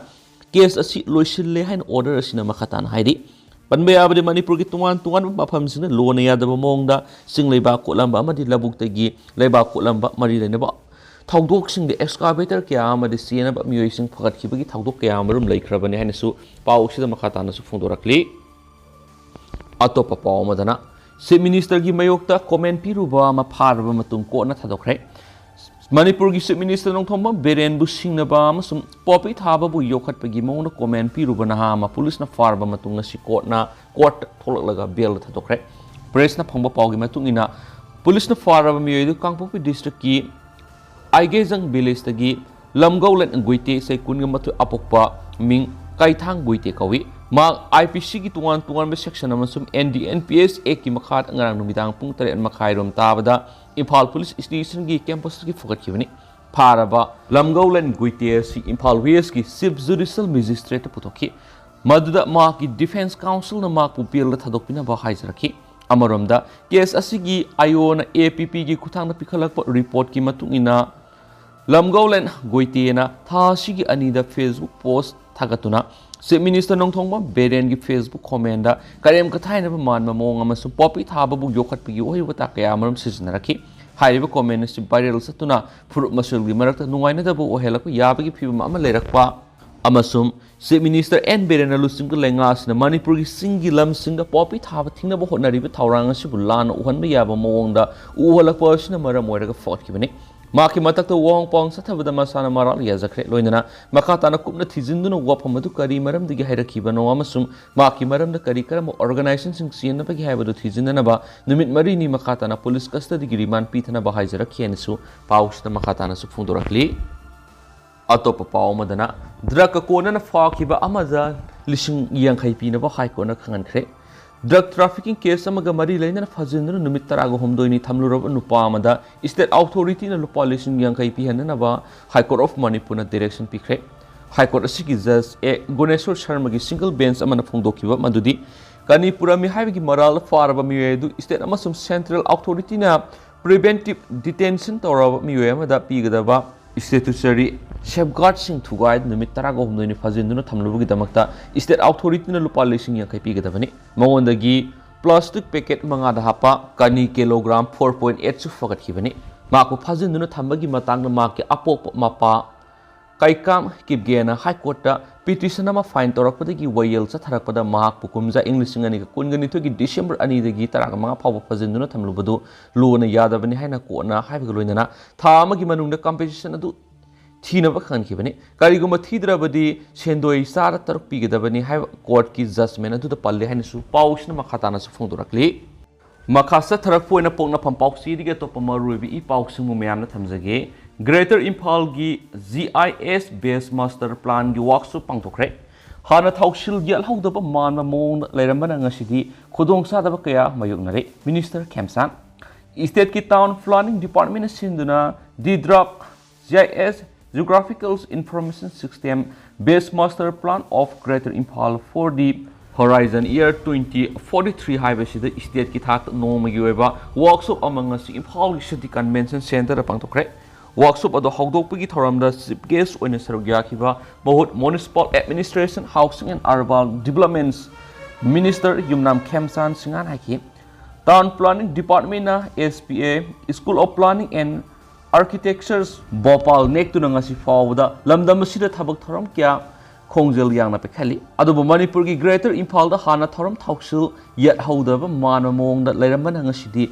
case ꯑꯁꯤ ꯂꯣꯏꯁꯤꯜꯂꯦ ꯍꯥꯏꯅ order ꯑꯁꯤꯅ ꯃꯈꯥ ꯇꯥꯅ ꯍꯥꯏꯔꯤ꯫ ꯄꯟꯕ ꯌꯥꯕꯗꯤ ꯃꯅꯤꯄꯨꯔꯒꯤ ꯇꯣꯉꯥꯟ ꯇꯣꯉꯥꯟꯕ ꯃꯐꯝꯁꯤꯡꯗ ꯂꯣꯟꯅ ꯌꯥꯗꯕ ꯃꯑꯣꯡꯗ ꯆꯤꯡ ꯂꯩꯕꯥꯛ ꯀꯣꯠꯂꯝꯕ ꯑꯃꯗꯤ ꯂꯧꯕꯨꯛꯇꯒꯤ ꯂꯩꯕꯥꯛ ꯀꯣꯠꯂꯝꯕ ꯃꯔꯤ ꯂꯩꯅꯕ ꯊꯧꯗꯣꯛꯁꯤꯡꯗ excavator ꯀꯌꯥ ꯑꯃꯗꯤ ꯆꯦꯟꯅꯕ ꯃꯤꯑꯣꯏꯁꯤꯡ ꯐꯒꯠꯈꯤꯕꯒꯤ ꯊꯧꯗꯣꯛ ꯀꯌꯥ ꯑꯃꯔꯣꯝ ꯂꯩꯈ꯭ꯔꯕꯅꯤ ꯍꯥꯏꯅꯁꯨ ꯄꯥꯎ ꯑꯁꯤꯗ ꯃꯈꯥ ꯇꯥꯅꯁꯨ ꯐꯣꯡꯗꯣꯔꯛꯂꯤ꯫ ꯑꯇꯣꯞꯄ ꯄꯥꯎ ꯑꯃꯗꯅ, Chief Minister ꯒꯤ ꯃꯥꯌꯣꯛꯇ comment ꯄꯤꯔꯨꯕ ꯑꯃ ꯐꯥꯔꯕ ꯃꯇꯨꯡ court ꯅ ꯊꯥꯗꯣꯛꯈ꯭ꯔꯦ꯫ ꯃꯅꯤꯄꯨꯔꯒꯤ Chief Minister ꯅꯣꯡꯊꯣꯝꯕꯝ ꯕꯤꯔꯦꯟꯕꯨ ꯁꯤꯡꯅꯕ ꯑꯃꯁꯨꯡ ꯄꯣꯄꯤ ꯊꯥꯕꯕꯨ ꯌꯣꯛꯈꯠꯄꯒꯤ ꯃꯑꯣꯡꯗ comment ꯄꯤꯔꯨꯕ ꯅꯍꯥ ꯑꯃ police ꯅ ꯐꯥꯔꯕ ꯃꯇꯨꯡ ꯉꯁꯤ court ꯅ court ꯊꯣꯛꯂꯛꯂꯒ bail ꯗ ꯊꯥꯗꯣꯛꯈ꯭ꯔꯦ꯫ Press ꯅ ꯐꯪꯕ ꯄꯥꯎꯒꯤ ꯃꯇꯨꯡ ꯏꯟꯅ, police ꯅ ꯐꯥꯔꯕ ꯃꯤꯑꯣꯏ ꯑꯗꯨ ꯀꯥꯡꯄꯣꯛꯄꯤ district ꯀꯤ ꯑꯥꯏꯒꯦꯖꯪ village ꯇꯒꯤ ꯂꯝꯒꯧꯂꯦꯟ ꯒꯨꯏꯇꯦ, ꯆꯍꯤ ꯀꯨꯟꯒ ꯃꯥꯊꯣꯏ ꯑꯄꯣꯛꯄ, ꯃꯤꯡ ꯀꯩꯊꯥꯡ ꯒꯨꯏꯇꯦ ꯀꯧꯏ꯫ ꯃꯍꯥꯛ I P C ꯒꯤ ꯇꯣꯉꯥꯟ ꯇꯣꯉꯥꯟꯕ section ꯑꯃꯁꯨꯡ N D N P S Act ꯀꯤ ꯃꯈꯥꯗ ꯉꯔꯥꯡ ꯅꯨꯃꯤꯗꯥꯡ ꯄꯨꯡ ꯇꯔꯦꯠ ꯃꯈꯥꯏ ꯔꯣꯝ ꯇꯥꯕꯗ ꯏꯝꯐꯥꯜ police station ꯒꯤ campus ꯇꯒꯤ ꯐꯨꯒꯠꯈꯤꯕꯅꯤ꯫ ꯐꯥꯔꯕ ꯂꯝꯒꯧꯂꯦꯟ ꯒꯨꯏꯇꯦ ꯑꯁꯤ ꯏꯝꯐꯥꯜ West ꯀꯤ Chief Judicial Magistrate ꯇ ꯄꯨꯊꯣꯛꯈꯤ, ꯃꯗꯨꯗ ꯃꯍꯥꯛꯀꯤ defence counsel ꯅ ꯃꯍꯥꯛꯄꯨ bail ꯗ ꯊꯥꯗꯣꯛꯄꯤꯅꯕ ꯍꯥꯏꯖꯔꯛꯈꯤ꯫ ꯑꯃꯔꯣꯝꯗ, case ꯑꯁꯤꯒꯤ ꯑꯥꯏ ꯑꯣ ꯅ A P P ꯒꯤ ꯈꯨꯠꯊꯥꯡꯗ ꯄꯤꯈꯠꯂꯛꯄ report ꯀꯤ ꯃꯇꯨꯡ ꯏꯟꯅ, ꯂꯝꯒꯧꯂꯦꯟ ꯒꯣꯏꯇꯦꯅ ꯊꯥ ꯑꯁꯤꯒꯤ ꯑꯅꯤꯗ Facebook post ꯊꯥꯒꯠꯇꯨꯅ Chief Minister Nongthombam ꯕꯤꯔꯦꯟꯒꯤ Facebook comment ꯗ ꯀꯔꯦꯝ ꯀꯊꯥꯏꯅꯕ ꯃꯥꯟꯕ ꯃꯑꯣꯡ ꯑꯃꯁꯨꯡ ꯄꯣꯄꯤ ꯊꯥꯕꯕꯨ ꯌꯣꯛꯈꯠꯄꯒꯤ ꯋꯥꯍꯩ ꯋꯥꯇꯥ ꯀꯌꯥ ꯑꯃꯔꯣꯝ ꯁꯤꯖꯤꯟꯅꯔꯛꯈꯤ꯫ ꯍꯥꯏꯔꯤꯕ comment ꯑꯁꯤ viral ꯆꯠꯇꯨꯅ ꯐꯨꯔꯨꯞ ꯃꯁꯦꯜꯒꯤ ꯃꯔꯛꯇ ꯅꯨꯡꯉꯥꯏꯅꯗꯕ ꯑꯣꯏꯍꯜꯂꯛꯄ ꯌꯥꯕꯒꯤ ꯐꯤꯚꯝ ꯑꯃ ꯂꯩꯔꯛꯄ ꯑꯃꯁꯨꯡ Chief Minister N ꯕꯤꯔꯦꯟꯅ ꯂꯨꯆꯤꯡꯕ ꯂꯩꯉꯥꯛ ꯑꯁꯤꯅ ꯃꯅꯤꯄꯨꯔꯒꯤ ꯆꯤꯡꯒꯤ ꯂꯝꯁꯤꯡꯗ ꯄꯣꯄꯤ ꯊꯥꯕ ꯊꯤꯡꯅꯕ ꯍꯣꯠꯅꯔꯤꯕ ꯊꯧꯔꯥꯡ ꯑꯁꯤꯕꯨ ꯂꯥꯟꯅ ꯎꯍꯟꯕ ꯌꯥꯕ ꯃꯑꯣꯡꯗ ꯎꯍꯜꯂꯛꯄ ꯑꯁꯤꯅ ꯃꯔꯝ ꯑꯣꯏꯔꯒ ꯐꯒꯠꯈꯤꯕꯅꯤ꯫ ꯃꯍꯥꯛꯀꯤ ꯃꯊꯛꯇ ꯋꯥꯍꯪ ꯄꯥꯎꯍꯪ ꯆꯠꯊꯕꯗ ꯃꯁꯥꯅ ꯃꯔꯥꯜ ꯌꯥꯖꯈ꯭ꯔꯦ, ꯂꯣꯏꯅꯅ ꯃꯈꯥ ꯇꯥꯅ ꯀꯨꯞꯅ ꯊꯤꯖꯤꯟꯗꯨꯅ ꯋꯥꯐꯝ ꯑꯗꯨ ꯀꯔꯤ ꯃꯔꯝꯗꯒꯤ ꯍꯥꯏꯔꯛꯈꯤꯕꯅꯣ ꯑꯃꯁꯨꯡ ꯃꯍꯥꯛꯀꯤ ꯃꯔꯝꯗ ꯀꯔꯤ ꯀꯔꯝꯕ organization ꯁꯤꯡ ꯆꯦꯟꯅꯕꯒꯦ ꯍꯥꯏꯕꯗꯨ ꯊꯤꯖꯤꯟꯅꯅꯕ ꯅꯨꯃꯤꯠ ꯃꯔꯤꯅꯤ ꯃꯈꯥ ꯇꯥꯅ police custody ꯒꯤ remand ꯄꯤꯊꯅꯕ ꯍꯥꯏꯖꯔꯛꯈꯤ ꯍꯥꯏꯅꯁꯨ ꯄꯥꯎꯁꯤꯗ ꯃꯈꯥ ꯇꯥꯅꯁꯨ ꯐꯣꯡꯗꯣꯔꯛꯂꯤ꯫ ꯑꯇꯣꯞꯄ ꯄꯥꯎ ꯑꯃꯗꯅ, ꯗ꯭ꯔꯒꯀ ꯀꯣꯟꯅꯅ ꯐꯥꯈꯤꯕ ꯑꯃꯗ ꯂꯤꯁꯤꯡ ꯌꯥꯡꯈꯩ ꯄꯤꯅꯕ ꯍꯥꯏ ꯀꯣꯔꯠꯅ ꯈꯪꯍꯟꯈ꯭ꯔꯦ꯫ ꯗ꯭ꯔꯒ ꯇ꯭ꯔꯥꯐꯤꯀꯤꯡ ꯀꯦꯁ ꯑꯃꯒ ꯃꯔꯤ ꯂꯩꯅꯅ ꯐꯥꯖꯤꯟꯗꯨꯅ ꯅꯨꯃꯤꯠ ꯇꯔꯥꯒ ꯍꯨꯝꯗꯣꯏꯅꯤ ꯊꯝꯂꯨꯔꯕ ꯅꯨꯄꯥ ꯑꯃꯗ ꯁ꯭ꯇꯦꯠ ꯑꯣꯊꯣꯔꯤꯇꯤꯅ ꯂꯨꯄꯥ ꯂꯤꯁꯤꯡ ꯌꯥꯡꯈꯩ ꯄꯤꯍꯟꯅꯅꯕ ꯍꯥꯏ ꯀꯣꯔꯠ ꯑꯣꯐ ꯃꯅꯤꯄꯨꯔꯅ ꯗꯤꯔꯦꯛꯁꯟ ꯄꯤꯈ꯭ꯔꯦ꯫ ꯍꯥꯏ ꯀꯣꯔꯠ ꯑꯁꯤꯒꯤ ꯖꯖ ꯑꯦ ꯒꯨꯅꯦꯁꯣꯔ ꯁꯔꯃꯒꯤ ꯁꯤꯡꯒꯜ ꯕꯦꯟꯆ ꯑꯃꯅ ꯐꯣꯡꯗꯣꯛꯈꯤꯕ ꯃꯗꯨꯗꯤ, ꯀꯅꯤ ꯄꯨꯔꯝꯃꯤ ꯍꯥꯏꯕꯒꯤ ꯃꯔꯥꯜ ꯐꯥꯔꯕ ꯃꯤꯑꯣꯏ ꯑꯗꯨ ꯁ꯭ꯇꯦꯠ ꯑꯃꯁꯨꯡ ꯁꯦꯟꯇ꯭ꯔꯦꯜ ꯑꯣꯊꯣꯔꯤꯇꯤꯅ ꯄ꯭ꯔꯤꯚꯦꯟꯇꯤꯚ ꯗꯤꯇꯦꯟꯁꯟ ꯇꯧꯔꯕ ꯃꯤꯑꯣꯏ ꯑꯃꯗ ꯄꯤꯒꯗꯕ ꯁ꯭ꯇꯦꯇꯨꯇꯔꯤ ꯁꯦꯐꯒꯥꯔꯗꯁꯤꯡ ꯊꯨꯒꯥꯏꯗꯨꯅ ꯅꯨꯃꯤꯠ ꯇꯔꯥꯒ ꯍꯨꯝꯗꯣꯏꯅꯤ ꯐꯥꯖꯤꯟꯗꯨꯅ ꯊꯝꯂꯨꯕꯒꯤꯗꯃꯛꯇ ꯁ꯭ꯇꯦꯠ ꯑꯣꯊꯣꯔꯤꯇꯤꯅ ꯂꯨꯄꯥ ꯂꯤꯁꯤꯡ ꯌꯥꯡꯈꯩ ꯄꯤꯒꯗꯕꯅꯤ꯫ ꯃꯉꯣꯟꯗꯒꯤ ꯄ꯭ꯂꯥꯁꯇꯤꯛ ꯄꯦꯀꯦꯠ ꯃꯉꯥꯗ ꯍꯥꯞꯄ ꯀꯅꯤ ꯀꯤꯂꯣꯒ꯭ꯔꯥꯝ ꯐꯣꯔ ꯄꯣꯏꯟ ꯑꯩꯠꯁꯨ ꯐꯒꯠꯈꯤꯕꯅꯤ꯫ ꯃꯍꯥꯛꯄꯨ ꯐꯥꯖꯤꯟꯗꯨꯅ ꯊꯝꯕꯒꯤ ꯃꯇꯥꯡꯗ ꯃꯍꯥꯛꯀꯤ ꯑꯄꯣꯛꯄ ꯃꯄꯥ ꯀꯩꯀꯥꯝ ꯀꯤꯞꯒꯦꯅ ꯍꯥꯏ ꯀꯣꯔꯠꯇ ꯄꯤꯇꯤꯁꯟ ꯑꯃ ꯐꯥꯏꯜ ꯇꯧꯔꯛꯄꯗꯒꯤ ꯋꯥꯌꯦꯜ ꯆꯠꯊꯔꯛꯄꯗ ꯃꯍꯥꯛꯄꯨ ꯀꯨꯝꯖꯥ ꯏꯪ ꯂꯤꯁꯤꯡ ꯑꯅꯤꯒ ꯀꯨꯟꯒ ꯅꯤꯊꯣꯏꯒꯤ ꯗꯤꯁꯦꯝꯕꯔ ꯑꯅꯤꯗꯒꯤ ꯇꯔꯥꯒ ꯃꯉꯥ ꯐꯥꯎꯕ ꯐꯥꯖꯤꯟꯗꯨꯅ ꯊꯝꯂꯨꯕꯗꯨ ꯂꯣꯅ ꯌꯥꯗꯕꯅꯤ ꯍꯥꯏꯅ ꯀꯣꯔꯠꯅ ꯍꯥꯏꯕꯒ ꯂꯣꯏꯅꯅ ꯊꯥ ꯑꯃꯒꯤ ꯃꯅꯨꯡꯗ ꯀꯝꯄꯦꯟꯁꯦꯁꯟ ꯑꯗꯨ ꯊꯤꯅꯕ ꯈꯪꯍꯟꯈꯤꯕꯅꯤ꯫ ꯀꯔꯤꯒꯨꯝꯕ ꯊꯤꯗ꯭ꯔꯕꯗꯤ ꯁꯦꯟꯗꯣꯏ ꯆꯥꯗ ꯇꯔꯨꯛ ꯄꯤꯒꯗꯕꯅꯤ ꯍꯥꯏꯕ ꯀꯣꯔꯠꯀꯤ ꯖꯖꯃꯦꯟ ꯑꯗꯨꯗ ꯄꯜꯂꯤ ꯍꯥꯏꯅꯁꯨ ꯄꯥꯎꯁꯤꯅ ꯃꯈꯥ ꯇꯥꯅꯁꯨ ꯐꯣꯡꯗꯣꯔꯛꯂꯤ꯫ ꯃꯈꯥ ꯆꯠꯊꯔꯛꯄ ꯑꯣꯏꯅ ꯄꯣꯛꯅꯐꯝ ꯄꯥꯎꯆꯦꯗꯒꯤ ꯑꯇꯣꯞꯄ ꯃꯔꯨꯑꯣꯏꯕ ꯏ ꯄꯥꯎꯁꯤꯡꯕꯨ ꯃꯌꯥꯝꯅ ꯊꯝꯖꯒꯦ꯫ ꯒ꯭ꯔꯦꯇꯔ ꯏꯝꯐꯥꯜꯒꯤ ꯖꯤ ꯑꯥꯏ ꯑꯦꯁ ꯕꯦꯁ ꯃꯥꯁꯇꯔ ꯄ꯭ꯂꯥꯟꯒꯤ ꯋꯥꯛꯁꯣꯞ ꯄꯥꯡꯊꯣꯛꯈ꯭ꯔꯦ꯫ ꯍꯥꯟꯅ ꯊꯧꯁꯤꯜ ꯌꯥꯠꯍꯧꯗꯕ ꯃꯥꯟꯕ ꯃꯑꯣꯡꯗ ꯂꯩꯔꯝꯕꯅ ꯉꯁꯤꯗꯤ ꯈꯨꯗꯣꯡꯆꯥꯗꯕ ꯀꯌꯥ ꯃꯥꯌꯣꯛꯅꯔꯦ꯫ ꯃꯤꯅꯤꯁꯇꯔ ꯈꯦꯝꯆꯥꯟ꯫ ꯁ꯭ꯇꯦꯠꯀꯤ ꯇꯥꯎꯟ ꯄ꯭ꯂꯥꯅꯤꯡ ꯗꯤꯄꯥꯔꯠꯃꯦꯟꯅ ꯁꯤꯟꯗꯨꯅ ꯗꯤꯗ꯭ꯔꯥꯞ G I S Geographical Information System Base Master Plan of Greater Imphal for the Horizon Year twenty forty-three ꯍꯥꯏꯕꯁꯤꯗ ꯁ꯭ꯇꯦꯠꯀꯤ ꯊꯥꯛꯇ ꯅꯣꯡꯃꯒꯤ ꯑꯣꯏꯕ ꯋꯥꯛꯁꯣꯞ ꯑꯃ ꯉꯁꯤ ꯏꯝꯐꯥꯜꯒꯤ ꯁꯤꯇꯤ ꯀꯟꯚꯦꯟꯁꯟ ꯁꯦꯟꯇꯔꯗ ꯄꯥꯡꯊꯣꯛꯈ꯭ꯔꯦ꯫ ꯋꯥꯛꯁꯣꯞ ꯑꯗꯨ ꯍꯧꯗꯣꯛꯄꯒꯤ ꯊꯧꯔꯝꯗ ꯆꯤꯐ ꯒꯦꯁ ꯑꯣꯏꯅ ꯁꯔꯨꯛ ꯌꯥꯈꯤꯕ ꯃꯍꯨꯠ municipal administration, housing and urban developments minister Yumnam Khemchand ꯁꯤꯡꯍꯥꯟ ꯍꯥꯏꯈꯤ꯫ ꯇꯥꯎꯟ ꯄ꯭ꯂꯥꯅꯤꯡ ꯗꯤꯄꯥꯔꯠꯃꯦꯟꯅ S P A, School of Planning and Architecture, Bhopal ꯅꯦꯛꯇꯨꯅ ꯉꯁꯤ ꯐꯥꯎꯕꯗ ꯂꯝꯗꯝ ꯑꯁꯤꯗ ꯊꯕꯛ ꯊꯧꯔꯝ ꯀꯌꯥ ꯈꯣꯡꯖꯦꯜ ꯌꯥꯡꯅ ꯄꯥꯏꯈꯠꯂꯤ꯫ ꯑꯗꯨꯕꯨ ꯃꯅꯤꯄꯨꯔꯒꯤ ꯒ꯭ꯔꯦꯇꯔ ꯏꯝꯐꯥꯜꯗ ꯍꯥꯟꯅ ꯊꯧꯔꯝ ꯊꯧꯁꯤꯜ ꯌꯥꯠꯍꯧꯗꯕ ꯃꯥꯟꯕ ꯃꯑꯣꯡꯗ ꯂꯩꯔꯝꯕꯅ ꯉꯁꯤꯗꯤ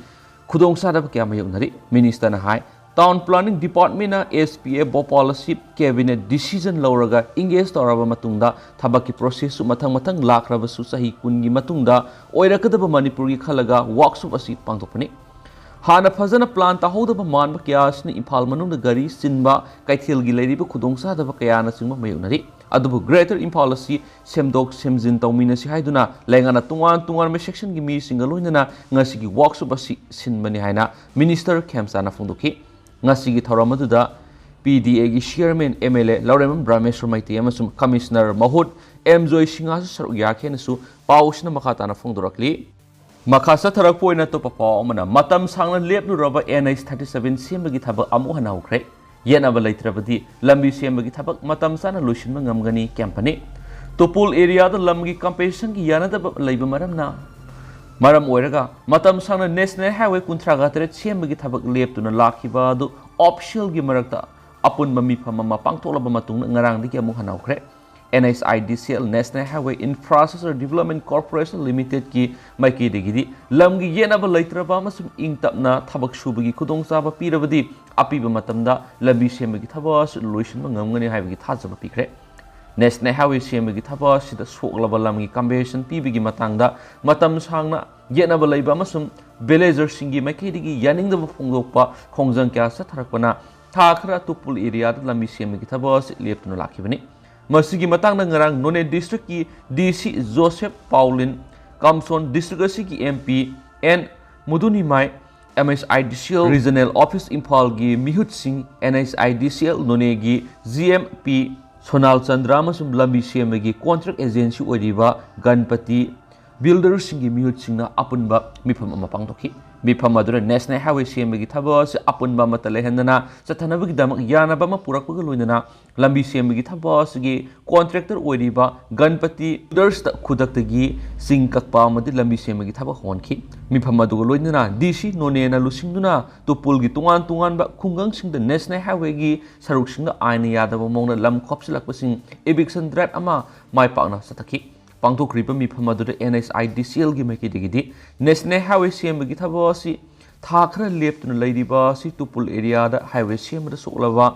ꯈꯨꯗꯣꯡꯆꯥꯗꯕ ꯀꯌꯥ ꯃꯥꯌꯣꯛꯅꯔꯤ꯫ ꯃꯤꯅꯤꯁꯇꯔꯅ ꯍꯥꯏ, ꯇꯥꯎꯟ ꯄ꯭ꯂꯥꯅꯤꯡ ꯗꯤꯄꯥꯔꯠꯃꯦꯟꯅ ꯑꯦꯁ ꯄꯤ ꯑꯦ ꯚꯣꯄꯥꯜ ꯑꯁꯤ ꯀꯦꯕꯤꯅꯦꯠ ꯗꯤꯁꯤꯖꯟ ꯂꯧꯔꯒ ꯏꯪꯒꯦꯖ ꯇꯧꯔꯕ ꯃꯇꯨꯡꯗ ꯊꯕꯛꯀꯤ ꯄ꯭ꯔꯣꯁꯦꯁꯁꯨ ꯃꯊꯪ ꯃꯊꯪ ꯂꯥꯛꯈ꯭ꯔꯕꯁꯨ ꯆꯍꯤ ꯀꯨꯟꯒꯤ ꯃꯇꯨꯡꯗ ꯑꯣꯏꯔꯛꯀꯗꯕ ꯃꯅꯤꯄꯨꯔꯒꯤ ꯈꯜꯂꯒ ꯋꯥꯛꯁꯣꯞ ꯑꯁꯤ ꯄꯥꯡꯊꯣꯛꯄꯅꯤ꯫ ꯍꯥꯟꯅ ꯐꯖꯅ ꯄ꯭ꯂꯥꯟ ꯇꯥꯍꯧꯗꯕ ꯃꯥꯟꯕ ꯀꯌꯥ ꯑꯁꯤꯅ ꯏꯝꯐꯥꯜ ꯃꯅꯨꯡꯗ ꯒꯥꯔꯤ ꯆꯤꯟꯕ, ꯀꯩꯊꯦꯜꯒꯤ ꯂꯩꯔꯤꯕ ꯈꯨꯗꯣꯡꯆꯥꯗꯕ ꯀꯌꯥꯅꯆꯤꯡꯕ ꯃꯥꯌꯣꯛꯅꯔꯤ꯫ ꯑꯗꯨꯕꯨ ꯒ꯭ꯔꯦꯇꯔ ꯏꯝꯐꯥꯜ ꯑꯁꯤ ꯁꯦꯝꯗꯣꯛ ꯁꯦꯝꯖꯤꯟ ꯇꯧꯃꯤꯟꯅꯁꯤ ꯍꯥꯏꯗꯨꯅ ꯂꯩꯉꯥꯛꯅ ꯇꯣꯉꯥꯟ ꯇꯣꯉꯥꯟꯕ ꯁꯦꯛꯁꯟꯒꯤ ꯃꯤꯁꯤꯡꯒ ꯂꯣꯏꯅꯅ ꯉꯁꯤꯒꯤ ꯋꯥꯛꯁꯣꯞ ꯑꯁꯤ ꯁꯤꯟꯕꯅꯤ ꯍꯥꯏꯅ ꯃꯤꯅꯤꯁꯇꯔ ꯈꯦꯝꯆꯥꯅ ꯐꯣꯡꯗꯣꯛꯈꯤ꯫ ꯉꯁꯤꯒꯤ ꯊꯧꯔꯝ ꯑꯗꯨꯗ ꯄꯤ ꯗꯤ ꯑꯦꯒꯤ chairman M L A Laurembam Brahmeshwar Meitei ꯑꯃꯁꯨꯡ ꯀꯃꯤꯁꯅꯔ ꯃꯍꯨꯠ ꯑꯦꯝ ꯖꯣꯏ ꯁꯤꯡꯍꯁꯨ ꯁꯔꯨꯛ ꯌꯥꯈꯤ ꯍꯥꯏꯅꯁꯨ ꯄꯥꯎꯁꯤꯅ ꯃꯈꯥ ꯇꯥꯅ ꯐꯣꯡꯗꯣꯔꯛꯂꯤ꯫ ꯃꯈꯥ ꯆꯠꯊꯔꯛꯄ ꯑꯣꯏꯅ ꯑꯇꯣꯞꯄ ꯄꯥꯎ ꯑꯃꯅ, ꯃꯇꯝ ꯁꯥꯡꯅ ꯂꯦꯞꯂꯨꯔꯕ ꯑꯦꯟ ꯑꯩꯆ thirty seven ꯁꯦꯝꯕꯒꯤ ꯊꯕꯛ ꯑꯃꯨꯛ ꯍꯟꯅ ꯍꯧꯈ꯭ꯔꯦ꯫ ꯌꯦꯠꯅꯕ ꯂꯩꯇ꯭ꯔꯕꯗꯤ ꯂꯝꯕꯤ ꯁꯦꯝꯕꯒꯤ ꯊꯕꯛ ꯃꯇꯝ ꯆꯥꯅ ꯂꯣꯏꯁꯤꯟꯕ ꯉꯝꯒꯅꯤ ꯀꯦꯝꯄꯅꯤ꯫ ꯇꯨꯄꯨꯜ ꯑꯦꯔꯤꯌꯥꯗ ꯂꯝꯒꯤ ꯀꯝꯄꯦꯟꯁꯦꯁꯟꯒꯤ ꯌꯥꯅꯗꯕ ꯂꯩꯕ ꯃꯔꯝꯅ, ꯃꯔꯝ ꯑꯣꯏꯔꯒ ꯃꯇꯝ ꯁꯥꯡꯅ ꯅꯦꯁꯅꯦꯜ ꯍꯥꯏꯋꯦ ꯀꯨꯟꯊ꯭ꯔꯥꯒ ꯇꯔꯦꯠ ꯁꯦꯝꯕꯒꯤ ꯊꯕꯛ ꯂꯦꯞꯇꯨꯅ ꯂꯥꯛꯈꯤꯕ ꯑꯗꯨ ꯑꯣꯐꯤꯁꯤꯌꯦꯜꯒꯤ ꯃꯔꯛꯇ ꯑꯄꯨꯟꯕ ꯃꯤꯐꯝ ꯑꯃ ꯄꯥꯡꯊꯣꯛꯂꯕ ꯃꯇꯨꯡꯗ ꯉꯔꯥꯡꯗꯒꯤ ꯑꯃꯨꯛ ꯍꯟꯅ ꯍꯧꯈ꯭ꯔꯦ꯫ And H I D C L, National Highway Infrastructure Development Corporation Limited ꯀꯤ ꯃꯥꯏꯀꯩꯗꯒꯤꯗꯤ ꯂꯝꯒꯤ ꯌꯦꯠꯅꯕ ꯂꯩꯇ꯭ꯔꯕ ꯑꯃꯁꯨꯡ ꯏꯪ ꯇꯞꯅ ꯊꯕꯛ ꯁꯨꯕꯒꯤ ꯈꯨꯗꯣꯡꯆꯥꯕ ꯄꯤꯔꯕꯗꯤ ꯑꯄꯤꯕ ꯃꯇꯝꯗ ꯂꯝꯕꯤ ꯁꯦꯝꯕꯒꯤ ꯊꯕꯛ ꯑꯁꯤ ꯂꯣꯏꯁꯤꯟꯕ ꯉꯝꯒꯅꯤ ꯍꯥꯏꯕꯒꯤ ꯊꯥꯖꯕ ꯄꯤꯈ꯭ꯔꯦ꯫ ꯅꯦꯁꯅꯦꯜ ꯍꯥꯏꯋꯦ ꯁꯦꯝꯕꯒꯤ ꯊꯕꯛ ꯑꯁꯤꯗ ꯁꯣꯛꯂꯕ ꯂꯝꯒꯤ ꯀꯝꯄꯦꯟꯁꯦꯁꯟ ꯄꯤꯕꯒꯤ ꯃꯇꯥꯡꯗ ꯃꯇꯝ ꯁꯥꯡꯅ ꯌꯦꯠꯅꯕ ꯂꯩꯕ ꯑꯃꯁꯨꯡ ꯚꯤꯂꯦꯖꯔꯁꯤꯡꯒꯤ ꯃꯥꯏꯀꯩꯗꯒꯤ ꯌꯥꯅꯤꯡꯗꯕ ꯐꯣꯡꯗꯣꯛꯄ ꯈꯣꯡꯖꯪ ꯀꯌꯥ ꯆꯠꯊꯔꯛꯄꯅ ꯊꯥ ꯈꯔ ꯇꯨꯄꯨꯜ ꯑꯦꯔꯤꯌꯥꯗ ꯂꯝꯕꯤ ꯁꯦꯝꯕꯒꯤ ꯊꯕꯛ ꯑꯁꯤ ꯂꯦꯞꯇꯨꯅ ꯂꯥꯛꯈꯤꯕꯅꯤ꯫ ꯃꯁꯤꯒꯤ ꯃꯇꯥꯡꯗ ꯉꯔꯥꯡ ꯅꯣꯅꯦ ꯗꯤꯁꯇ꯭ꯔꯤꯛꯀꯤ ꯗꯤ ꯁꯤ ꯖꯣꯁꯦꯐ ꯄꯥꯎꯂꯤꯟ, ꯀꯥꯝꯁꯣꯟ ꯗꯤꯁꯇ꯭ꯔꯤꯛ ꯑꯁꯤꯒꯤ ꯑꯦꯝ ꯄꯤ ꯑꯦꯟ ꯃꯨꯗꯨꯅꯤꯃꯥꯏ, M H I D C L regional office ꯏꯝꯐꯥꯜꯒꯤ ꯃꯤꯍꯨꯠꯁꯤꯡ, and H I D C L ꯅꯣꯅꯦꯒꯤ G M P Sonal Chandra ꯑꯃꯁꯨꯡ ꯂꯝꯕꯤ ꯁꯦꯝꯕꯒꯤ ꯀꯣꯟꯇ꯭ꯔꯦꯛ ꯑꯦꯖꯦꯟꯁꯤ ꯑꯣꯏꯔꯤꯕ ꯒꯟꯄꯇꯤ ꯕꯤꯜꯗꯔꯁꯤꯡꯒꯤ ꯃꯤꯍꯨꯠꯁꯤꯡꯅ ꯑꯄꯨꯟꯕ ꯃꯤꯐꯝ ꯑꯃ ꯄꯥꯡꯊꯣꯛꯈꯤ꯫ ꯃꯤꯐꯝ ꯑꯗꯨꯗ ꯅꯦꯁꯅꯦꯜ ꯍꯥꯏꯋꯦ ꯁꯦꯝꯕꯒꯤ ꯊꯕꯛ ꯑꯁꯤ ꯑꯄꯨꯟꯕ ꯑꯃꯠꯇ ꯂꯩꯍꯟꯗꯅ ꯆꯠꯊꯅꯕꯒꯤꯗꯃꯛ ꯌꯥꯅꯕ ꯑꯃ ꯄꯨꯔꯛꯄꯒ ꯂꯣꯏꯅꯅ ꯂꯝꯕꯤ ꯁꯦꯝꯕꯒꯤ ꯊꯕꯛ ꯑꯁꯤꯒꯤ ꯀꯣꯟꯇ꯭ꯔꯦꯛꯇꯔ ꯑꯣꯏꯔꯤꯕ ꯒꯟꯄꯇꯤ ꯕꯤꯜꯗꯔꯁꯇ ꯈꯨꯗꯛꯇꯒꯤ ꯆꯤꯡ ꯀꯛꯄ ꯑꯃꯗꯤ ꯂꯝꯕꯤ ꯁꯦꯝꯕꯒꯤ ꯊꯕꯛ ꯍꯧꯍꯟꯈꯤ꯫ ꯃꯤꯐꯝ ꯑꯗꯨꯒ ꯂꯣꯏꯅꯅ ꯗꯤ ꯁꯤ ꯅꯣꯅꯦꯅ ꯂꯨꯆꯤꯡꯗꯨꯅ ꯇꯨꯄꯨꯜꯒꯤ ꯇꯣꯉꯥꯟ ꯇꯣꯉꯥꯟꯕ ꯈꯨꯡꯒꯪꯁꯤꯡꯗ ꯅꯦꯁꯅꯦꯜ ꯍꯥꯏꯋꯦꯒꯤ ꯁꯔꯨꯛꯁꯤꯡꯗ ꯑꯥꯏꯟꯅ ꯌꯥꯗꯕ ꯃꯑꯣꯡꯗ ꯂꯝ ꯈꯣꯞꯆꯤꯜꯂꯛꯄꯁꯤꯡ ꯏꯚꯤꯛꯁꯟ ꯗ꯭ꯔꯥꯏꯚ ꯑꯃ ꯃꯥꯏ ꯄꯥꯛꯅ ꯆꯠꯊꯈꯤ꯫ ꯄꯥꯡꯊꯣꯛꯈ꯭ꯔꯤꯕ ꯃꯤꯐꯝ ꯑꯗꯨꯗ ꯑꯦꯟ ꯑꯩꯆ ꯑꯥꯏ ꯗꯤ ꯁꯤ ꯑꯦꯜꯒꯤ ꯃꯥꯏꯀꯩꯗꯒꯤꯗꯤ ꯅꯦꯁꯅꯦꯜ ꯍꯥꯏꯋꯦ ꯁꯦꯝꯕꯒꯤ ꯊꯕꯛ ꯑꯁꯤ ꯊꯥ ꯈꯔ ꯂꯦꯞꯇꯨꯅ ꯂꯩꯔꯤꯕ ꯑꯁꯤ ꯇꯨꯄꯨꯜ ꯑꯦꯔꯤꯌꯥꯗ ꯍꯥꯏꯋꯦ ꯁꯦꯝꯕꯗ ꯁꯣꯛꯂꯕ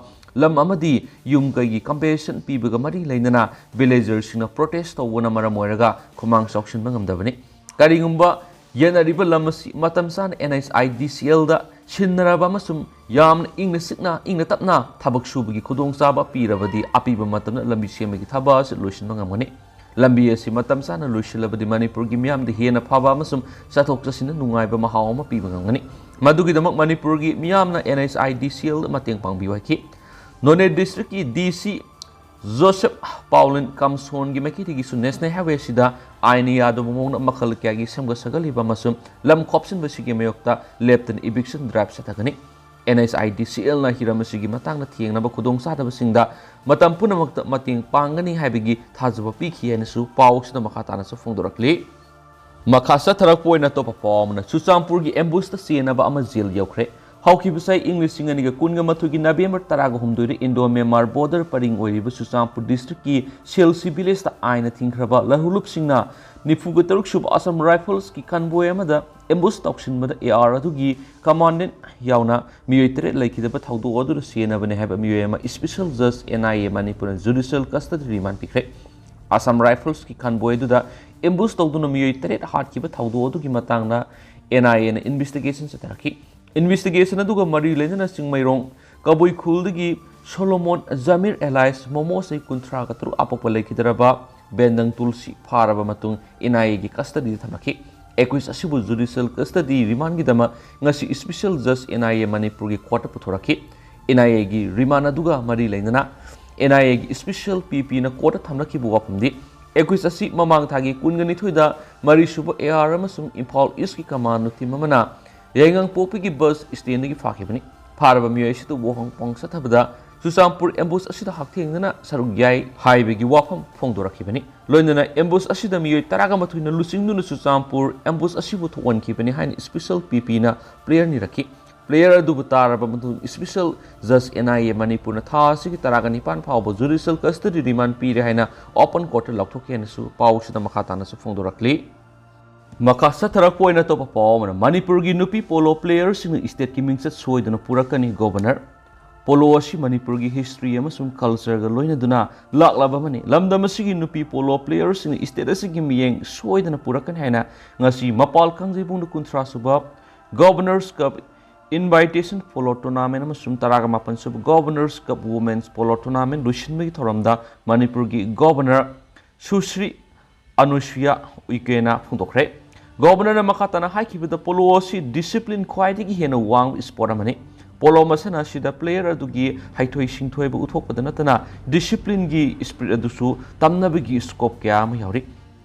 ꯂꯝ ꯑꯃꯗꯤ ꯌꯨꯝ ꯀꯩꯒꯤ ꯀꯝꯄꯦꯟꯁꯦꯁꯟ ꯄꯤꯕꯒ ꯃꯔꯤ ꯂꯩꯅꯅ ꯚꯤꯂꯦꯖꯔꯁꯤꯡꯅ ꯄ꯭ꯔꯣꯇꯦꯁ ꯇꯧꯕꯅ ꯃꯔꯝ ꯑꯣꯏꯔꯒ ꯈꯨꯃꯥꯡ ꯆꯥꯎꯁꯤꯟꯕ ꯉꯝꯗꯕꯅꯤ꯫ ꯀꯔꯤꯒꯨꯝꯕ ꯌꯦꯟꯅꯔꯤꯕ ꯂꯝ ꯑꯁꯤ ꯃꯇꯝ ꯆꯥꯅ NHIDCLꯗ ꯁꯤꯟꯅꯔꯕ ꯑꯃꯁꯨꯡ ꯌꯥꯝꯅ ꯏꯪꯅ ꯆꯤꯛꯅ, ꯏꯪꯅ ꯇꯞꯅ ꯊꯕꯛ ꯁꯨꯕꯒꯤ ꯈꯨꯗꯣꯡꯆꯥꯕ ꯄꯤꯔꯕꯗꯤ, ꯑꯄꯤꯕ ꯃꯇꯝꯗ ꯂꯝꯕꯤ ꯁꯦꯝꯕꯒꯤ ꯊꯕꯛ ꯑꯁꯤ ꯂꯣꯏꯁꯤꯟꯕ ꯉꯝꯒꯅꯤ꯫ ꯂꯝꯕꯤ ꯑꯁꯤ ꯃꯇꯝ ꯆꯥꯅ ꯂꯣꯏꯁꯤꯜꯂꯕꯗꯤ, ꯃꯅꯤꯄꯨꯔꯒꯤ ꯃꯤꯌꯥꯝꯗ ꯍꯦꯟꯅ ꯐꯕ ꯑꯃꯁꯨꯡ ꯆꯠꯊꯣꯛ ꯆꯠꯁꯤꯟꯗ ꯅꯨꯡꯉꯥꯏꯕ ꯃꯍꯥꯎ ꯑꯃ ꯄꯤꯕ ꯉꯝꯒꯅꯤ꯫ ꯃꯗꯨꯒꯤꯗꯃꯛ ꯃꯅꯤꯄꯨꯔꯒꯤ ꯃꯤꯌꯥꯝꯅ NHIDCLꯗ ꯃꯇꯦꯡ ꯄꯥꯡꯕꯤꯌꯨ ꯍꯥꯏꯈꯤ꯫ ꯅꯣꯅꯦ ꯗꯤꯁꯇ꯭ꯔꯤꯛꯀꯤ DC ꯖꯣꯁꯦꯐ ꯄꯥꯎꯂꯤꯟ ꯀꯝꯁꯣꯟꯒꯤ ꯃꯥꯏꯀꯩꯗꯒꯤꯁꯨ ꯅꯦꯁꯅꯦꯜ ꯍꯥꯏꯋꯦ ꯑꯁꯤꯗ ꯑꯥꯏꯟꯅ ꯌꯥꯗꯕ ꯃꯑꯣꯡꯗ ꯃꯈꯜ ꯀꯌꯥꯒꯤ ꯁꯦꯝꯒꯠ ꯁꯥꯒꯠꯂꯤꯕ ꯑꯃꯁꯨꯡ ꯂꯝ ꯈꯣꯞꯆꯤꯟꯕꯁꯤꯒꯤ ꯃꯥꯌꯣꯛꯇ ꯂꯦꯞꯇꯅ eviction drive ꯆꯠꯊꯒꯅꯤ꯫ NHIDCLꯅ ꯍꯤꯔꯝ ꯑꯁꯤꯒꯤ ꯃꯇꯥꯡꯗ ꯊꯦꯡꯅꯕ ꯈꯨꯗꯣꯡꯆꯥꯗꯕꯁꯤꯡꯗ ꯃꯇꯝ ꯄꯨꯝꯅꯃꯛꯇ ꯃꯇꯦꯡ ꯄꯥꯡꯒꯅꯤ ꯍꯥꯏꯕꯒꯤ ꯊꯥꯖꯕ ꯄꯤꯈꯤ ꯍꯥꯏꯅꯁꯨ ꯄꯥꯎ ꯑꯁꯤꯗ ꯃꯈꯥ ꯇꯥꯅꯁꯨ ꯐꯣꯡꯗꯣꯔꯛꯂꯤ꯫ ꯃꯈꯥ ꯆꯠꯊꯔꯛꯄ ꯑꯣꯏꯅ ꯑꯇꯣꯞꯄ ꯄꯥꯎ ꯑꯃꯅ, ꯆꯨꯔꯆꯥꯟꯄꯨꯔꯒꯤ ambushed ꯆꯦꯟꯅꯕ ꯑꯃ ꯖꯦꯜ ꯌꯧꯈ꯭ꯔꯦ꯫ ꯍꯧꯈꯤꯕ ꯆꯍꯤ ꯏꯪ ꯂꯤꯁꯤꯡ ꯑꯅꯤꯒ ꯀꯨꯟꯒ ꯃꯥꯊꯣꯏꯒꯤ ꯅꯕꯦꯝꯕꯔ ꯇꯔꯥꯒ ꯍꯨꯝꯗꯣꯏꯗ ꯏꯟꯗꯣ ꯃ꯭ꯌꯥꯟꯃꯥꯔ ꯕꯣꯔꯗꯔ ꯄꯔꯤꯡ ꯑꯣꯏꯔꯤꯕ ꯆꯨꯔꯆꯥꯟꯄꯨꯔ ꯗꯤꯁꯇ꯭ꯔꯤꯛꯀꯤ ꯁꯦꯜꯁꯤ ꯚꯤꯂꯦꯖꯇ ꯑꯥꯏꯟꯅ ꯊꯤꯡꯈ꯭ꯔꯕ ꯂꯥꯜꯍꯧꯂꯨꯞꯁꯤꯡꯅ ꯅꯤꯐꯨꯒ ꯇꯔꯨꯛ ꯁꯨꯕ ꯑꯁꯥꯝ ꯔꯥꯏꯐꯜꯁꯀꯤ ꯀꯟꯚꯣꯏ ꯑꯃꯗ ꯑꯦꯝꯕꯨꯁ ꯇꯧꯁꯤꯟꯕꯗ AR ꯑꯗꯨꯒꯤ ꯀꯃꯥꯟꯗꯦꯟ ꯌꯥꯎꯅ ꯃꯤꯑꯣꯏ ꯇꯔꯦꯠ ꯂꯩꯈꯤꯗꯕ ꯊꯧꯗꯣꯛ ꯑꯗꯨꯗ ꯆꯦꯟꯅꯕꯅꯤ ꯍꯥꯏꯕ ꯃꯤꯑꯣꯏ ꯑꯃ special judge NIA ꯃꯅꯤꯄꯨꯔꯅ judicial custody remand ꯄꯤꯈ꯭ꯔꯦ꯫ ꯑꯁꯥꯝ ꯔꯥꯏꯐꯜꯁꯀꯤ ꯀꯟꯚꯣꯏ ꯑꯗꯨꯗ ꯑꯦꯝꯕꯨꯁ ꯇꯧꯗꯨꯅ ꯃꯤꯑꯣꯏ ꯇꯔꯦꯠ ꯍꯥꯠꯈꯤꯕ ꯊꯧꯗꯣꯛ ꯑꯗꯨꯒꯤ ꯃꯇꯥꯡꯗ NIAꯅ investigation ꯆꯠꯊꯔꯛꯈꯤ꯫ Investigation ꯑꯗꯨꯒ ꯃꯔꯤ ꯂꯩꯅꯅ ꯆꯤꯡꯃꯩꯔꯣꯡ ꯀꯕꯨꯏ ꯈꯨꯜꯗꯒꯤ ꯁꯣꯂꯣꯃꯣꯟ ꯖꯃꯤꯔ alias ꯃꯣꯃꯣ ꯆꯍꯤ ꯀꯨꯟꯊ꯭ꯔꯥꯒ ꯇꯔꯨꯛ ꯑꯄꯣꯛꯄ ꯂꯩꯈꯤꯗ꯭ꯔꯕ ꯕꯦꯟꯗꯪ ꯇꯨꯜꯁꯤ ꯐꯥꯔꯕ ꯃꯇꯨꯡ NIAꯒꯤ custodyꯗ ꯊꯝꯂꯛꯈꯤ꯫ Accused ꯑꯁꯤꯕꯨ judicial custody remandꯒꯤꯗꯃꯛ ꯉꯁꯤ special judge NIA ꯃꯅꯤꯄꯨꯔꯒꯤ courtꯇ ꯄꯨꯊꯣꯔꯛꯈꯤ꯫ NIAꯒꯤ remand ꯑꯗꯨꯒ ꯃꯔꯤ ꯂꯩꯅꯅ NIAꯒꯤ special PPꯅ courtꯇ ꯊꯝꯂꯛꯈꯤꯕ ꯋꯥꯐꯝꯗꯤ, accused ꯑꯁꯤ ꯃꯃꯥꯡ ꯊꯥꯒꯤ ꯀꯨꯟꯒ ꯅꯤꯊꯣꯏꯗ ꯃꯔꯤꯁꯨꯕ AR ꯑꯃꯁꯨꯡ ꯏꯝꯐꯥꯜ Eastꯀꯤ commando team ꯑꯃꯅ ꯌꯥꯏꯉꯪꯄꯣꯛꯄꯤꯒꯤ bus standꯗꯒꯤ ꯐꯥꯈꯤꯕꯅꯤ꯫ ꯐꯥꯔꯕ ꯃꯤꯑꯣꯏ ꯑꯁꯤꯗ ꯋꯥꯍꯪ ꯄꯥꯎ ꯆꯠꯊꯕꯗ ꯆꯨꯔꯆꯥꯟꯄꯨꯔ ambush ꯑꯁꯤꯗ ꯍꯛꯊꯦꯡꯅꯅ ꯁꯔꯨꯛ ꯌꯥꯏ ꯍꯥꯏꯕꯒꯤ ꯋꯥꯐꯝ ꯐꯣꯡꯗꯣꯔꯛꯈꯤꯕꯅꯤ꯫ ꯂꯣꯏꯅꯅ ambush ꯑꯁꯤꯗ ꯃꯤꯑꯣꯏ ꯇꯔꯥꯒ ꯃꯥꯊꯣꯏꯅ ꯂꯨꯆꯤꯡꯗꯨꯅ ꯆꯨꯔꯆꯥꯟꯄꯨꯔ ambush ꯑꯁꯤꯕꯨ ꯊꯣꯛꯍꯟꯈꯤꯕꯅꯤ ꯍꯥꯏꯅ special PPꯅ player ꯅꯤꯔꯛꯈꯤ꯫ Player ꯑꯗꯨꯕꯨ ꯇꯥꯔꯕ ꯃꯇꯨꯡ special judge NIA ꯃꯅꯤꯄꯨꯔꯅ ꯊꯥ ꯑꯁꯤꯒꯤ ꯇꯔꯥꯒ ꯅꯤꯄꯥꯟ ꯐꯥꯎꯕ judicial custody remand ꯄꯤꯔꯦ ꯍꯥꯏꯅ open courtꯇ ꯂꯥꯎꯊꯣꯛꯈꯤ ꯍꯥꯏꯅꯁꯨ ꯄꯥꯎꯁꯤꯗ ꯃꯈꯥ ꯇꯥꯅꯁꯨ ꯐꯣꯡꯗꯣꯔꯛꯂꯤ꯫ ꯃꯈꯥ ꯆꯠꯊꯔꯛꯄ ꯑꯣꯏꯅ ꯑꯇꯣꯞꯄ ꯄꯥꯎ ꯑꯃꯅ, ꯃꯅꯤꯄꯨꯔꯒꯤ ꯅꯨꯄꯤ polo playerꯁꯤꯡꯅ stateꯀꯤ ꯃꯤꯡꯆꯠ ꯁꯣꯏꯗꯅ ꯄꯨꯔꯛꯀꯅꯤ, Governor꯫ ꯄꯣꯂꯣ ꯑꯁꯤ ꯃꯅꯤꯄꯨꯔꯒꯤ ꯍꯤꯁꯇ꯭ꯔꯤ ꯑꯃꯁꯨꯡ ꯀꯜꯆꯔꯒ ꯂꯣꯏꯅꯗꯨꯅ ꯂꯥꯛꯂꯕ ꯑꯃꯅꯤ꯫ ꯂꯝꯗꯝ ꯑꯁꯤꯒꯤ ꯅꯨꯄꯤ ꯄꯣꯂꯣ ꯄ꯭ꯂꯦꯌꯔꯁꯤꯡꯅ ꯏꯁꯇꯦꯠ ꯑꯁꯤꯒꯤ ꯃꯤꯠꯌꯦꯡ ꯁꯣꯏꯗꯅ ꯄꯨꯔꯛꯀꯅꯤ ꯍꯥꯏꯅ ꯉꯁꯤ ꯃꯄꯥꯜ ꯀꯥꯡꯖꯩꯕꯨꯡꯗ ꯀꯨꯟꯊ꯭ꯔꯥ ꯁꯨꯕ ꯒꯣꯚꯔꯅꯔꯁ ꯀꯞ ꯏꯟꯚꯥꯏꯇꯦꯁꯟ ꯄꯣꯂꯣ ꯇꯣꯔꯅꯥꯃꯦꯟ ꯑꯃꯁꯨꯡ ꯇꯔꯥꯒ ꯃꯥꯄꯟ ꯁꯨꯕ ꯒꯣꯚꯔꯅꯔꯁ ꯀꯞ ꯋꯨꯃꯦꯟꯁ ꯄꯣꯂꯣ ꯇꯣꯔꯅꯥꯃꯦꯟ ꯂꯣꯏꯁꯤꯟꯕꯒꯤ ꯊꯧꯔꯝꯗ ꯃꯅꯤꯄꯨꯔꯒꯤ ꯒꯣꯚꯔꯅꯔ ꯁꯨꯁ꯭ꯔꯤ ꯑꯅꯨꯁꯨꯌꯥ ꯎꯏꯀꯦꯅ ꯐꯣꯡꯗꯣꯛꯈ꯭ꯔꯦ꯫ ꯒꯣꯚꯔꯅꯔꯅ ꯃꯈꯥ ꯇꯥꯅ ꯍꯥꯏꯈꯤꯕꯗ, ꯄꯣꯂꯣ ꯑꯁꯤ ꯗꯤꯁꯤꯄ꯭ꯂꯤꯟ ꯈ꯭ꯋꯥꯏꯗꯒꯤ ꯍꯦꯟꯅ ꯋꯥꯡꯕ ꯏꯁꯄꯣꯔꯠ ꯑꯃꯅꯤ꯫ ꯄꯣꯂꯣ ꯃꯁꯥꯟꯅ ꯑꯁꯤꯗ ꯄ꯭ꯂꯦꯌꯔ ꯑꯗꯨꯒꯤ ꯍꯩꯊꯣꯏ ꯁꯤꯡꯊꯣꯏꯕ ꯎꯠꯊꯣꯛꯄꯗ ꯅꯠꯇꯅ ꯗꯤꯁꯤꯄ꯭ꯂꯤꯟꯒꯤ ꯏꯁꯄꯤꯔꯤꯠ ꯑꯗꯨꯁꯨ ꯇꯝꯅꯕꯒꯤ ꯁ꯭ꯀꯣꯞ ꯀꯌꯥ ꯑꯃ ꯌꯥꯎꯔꯤ꯫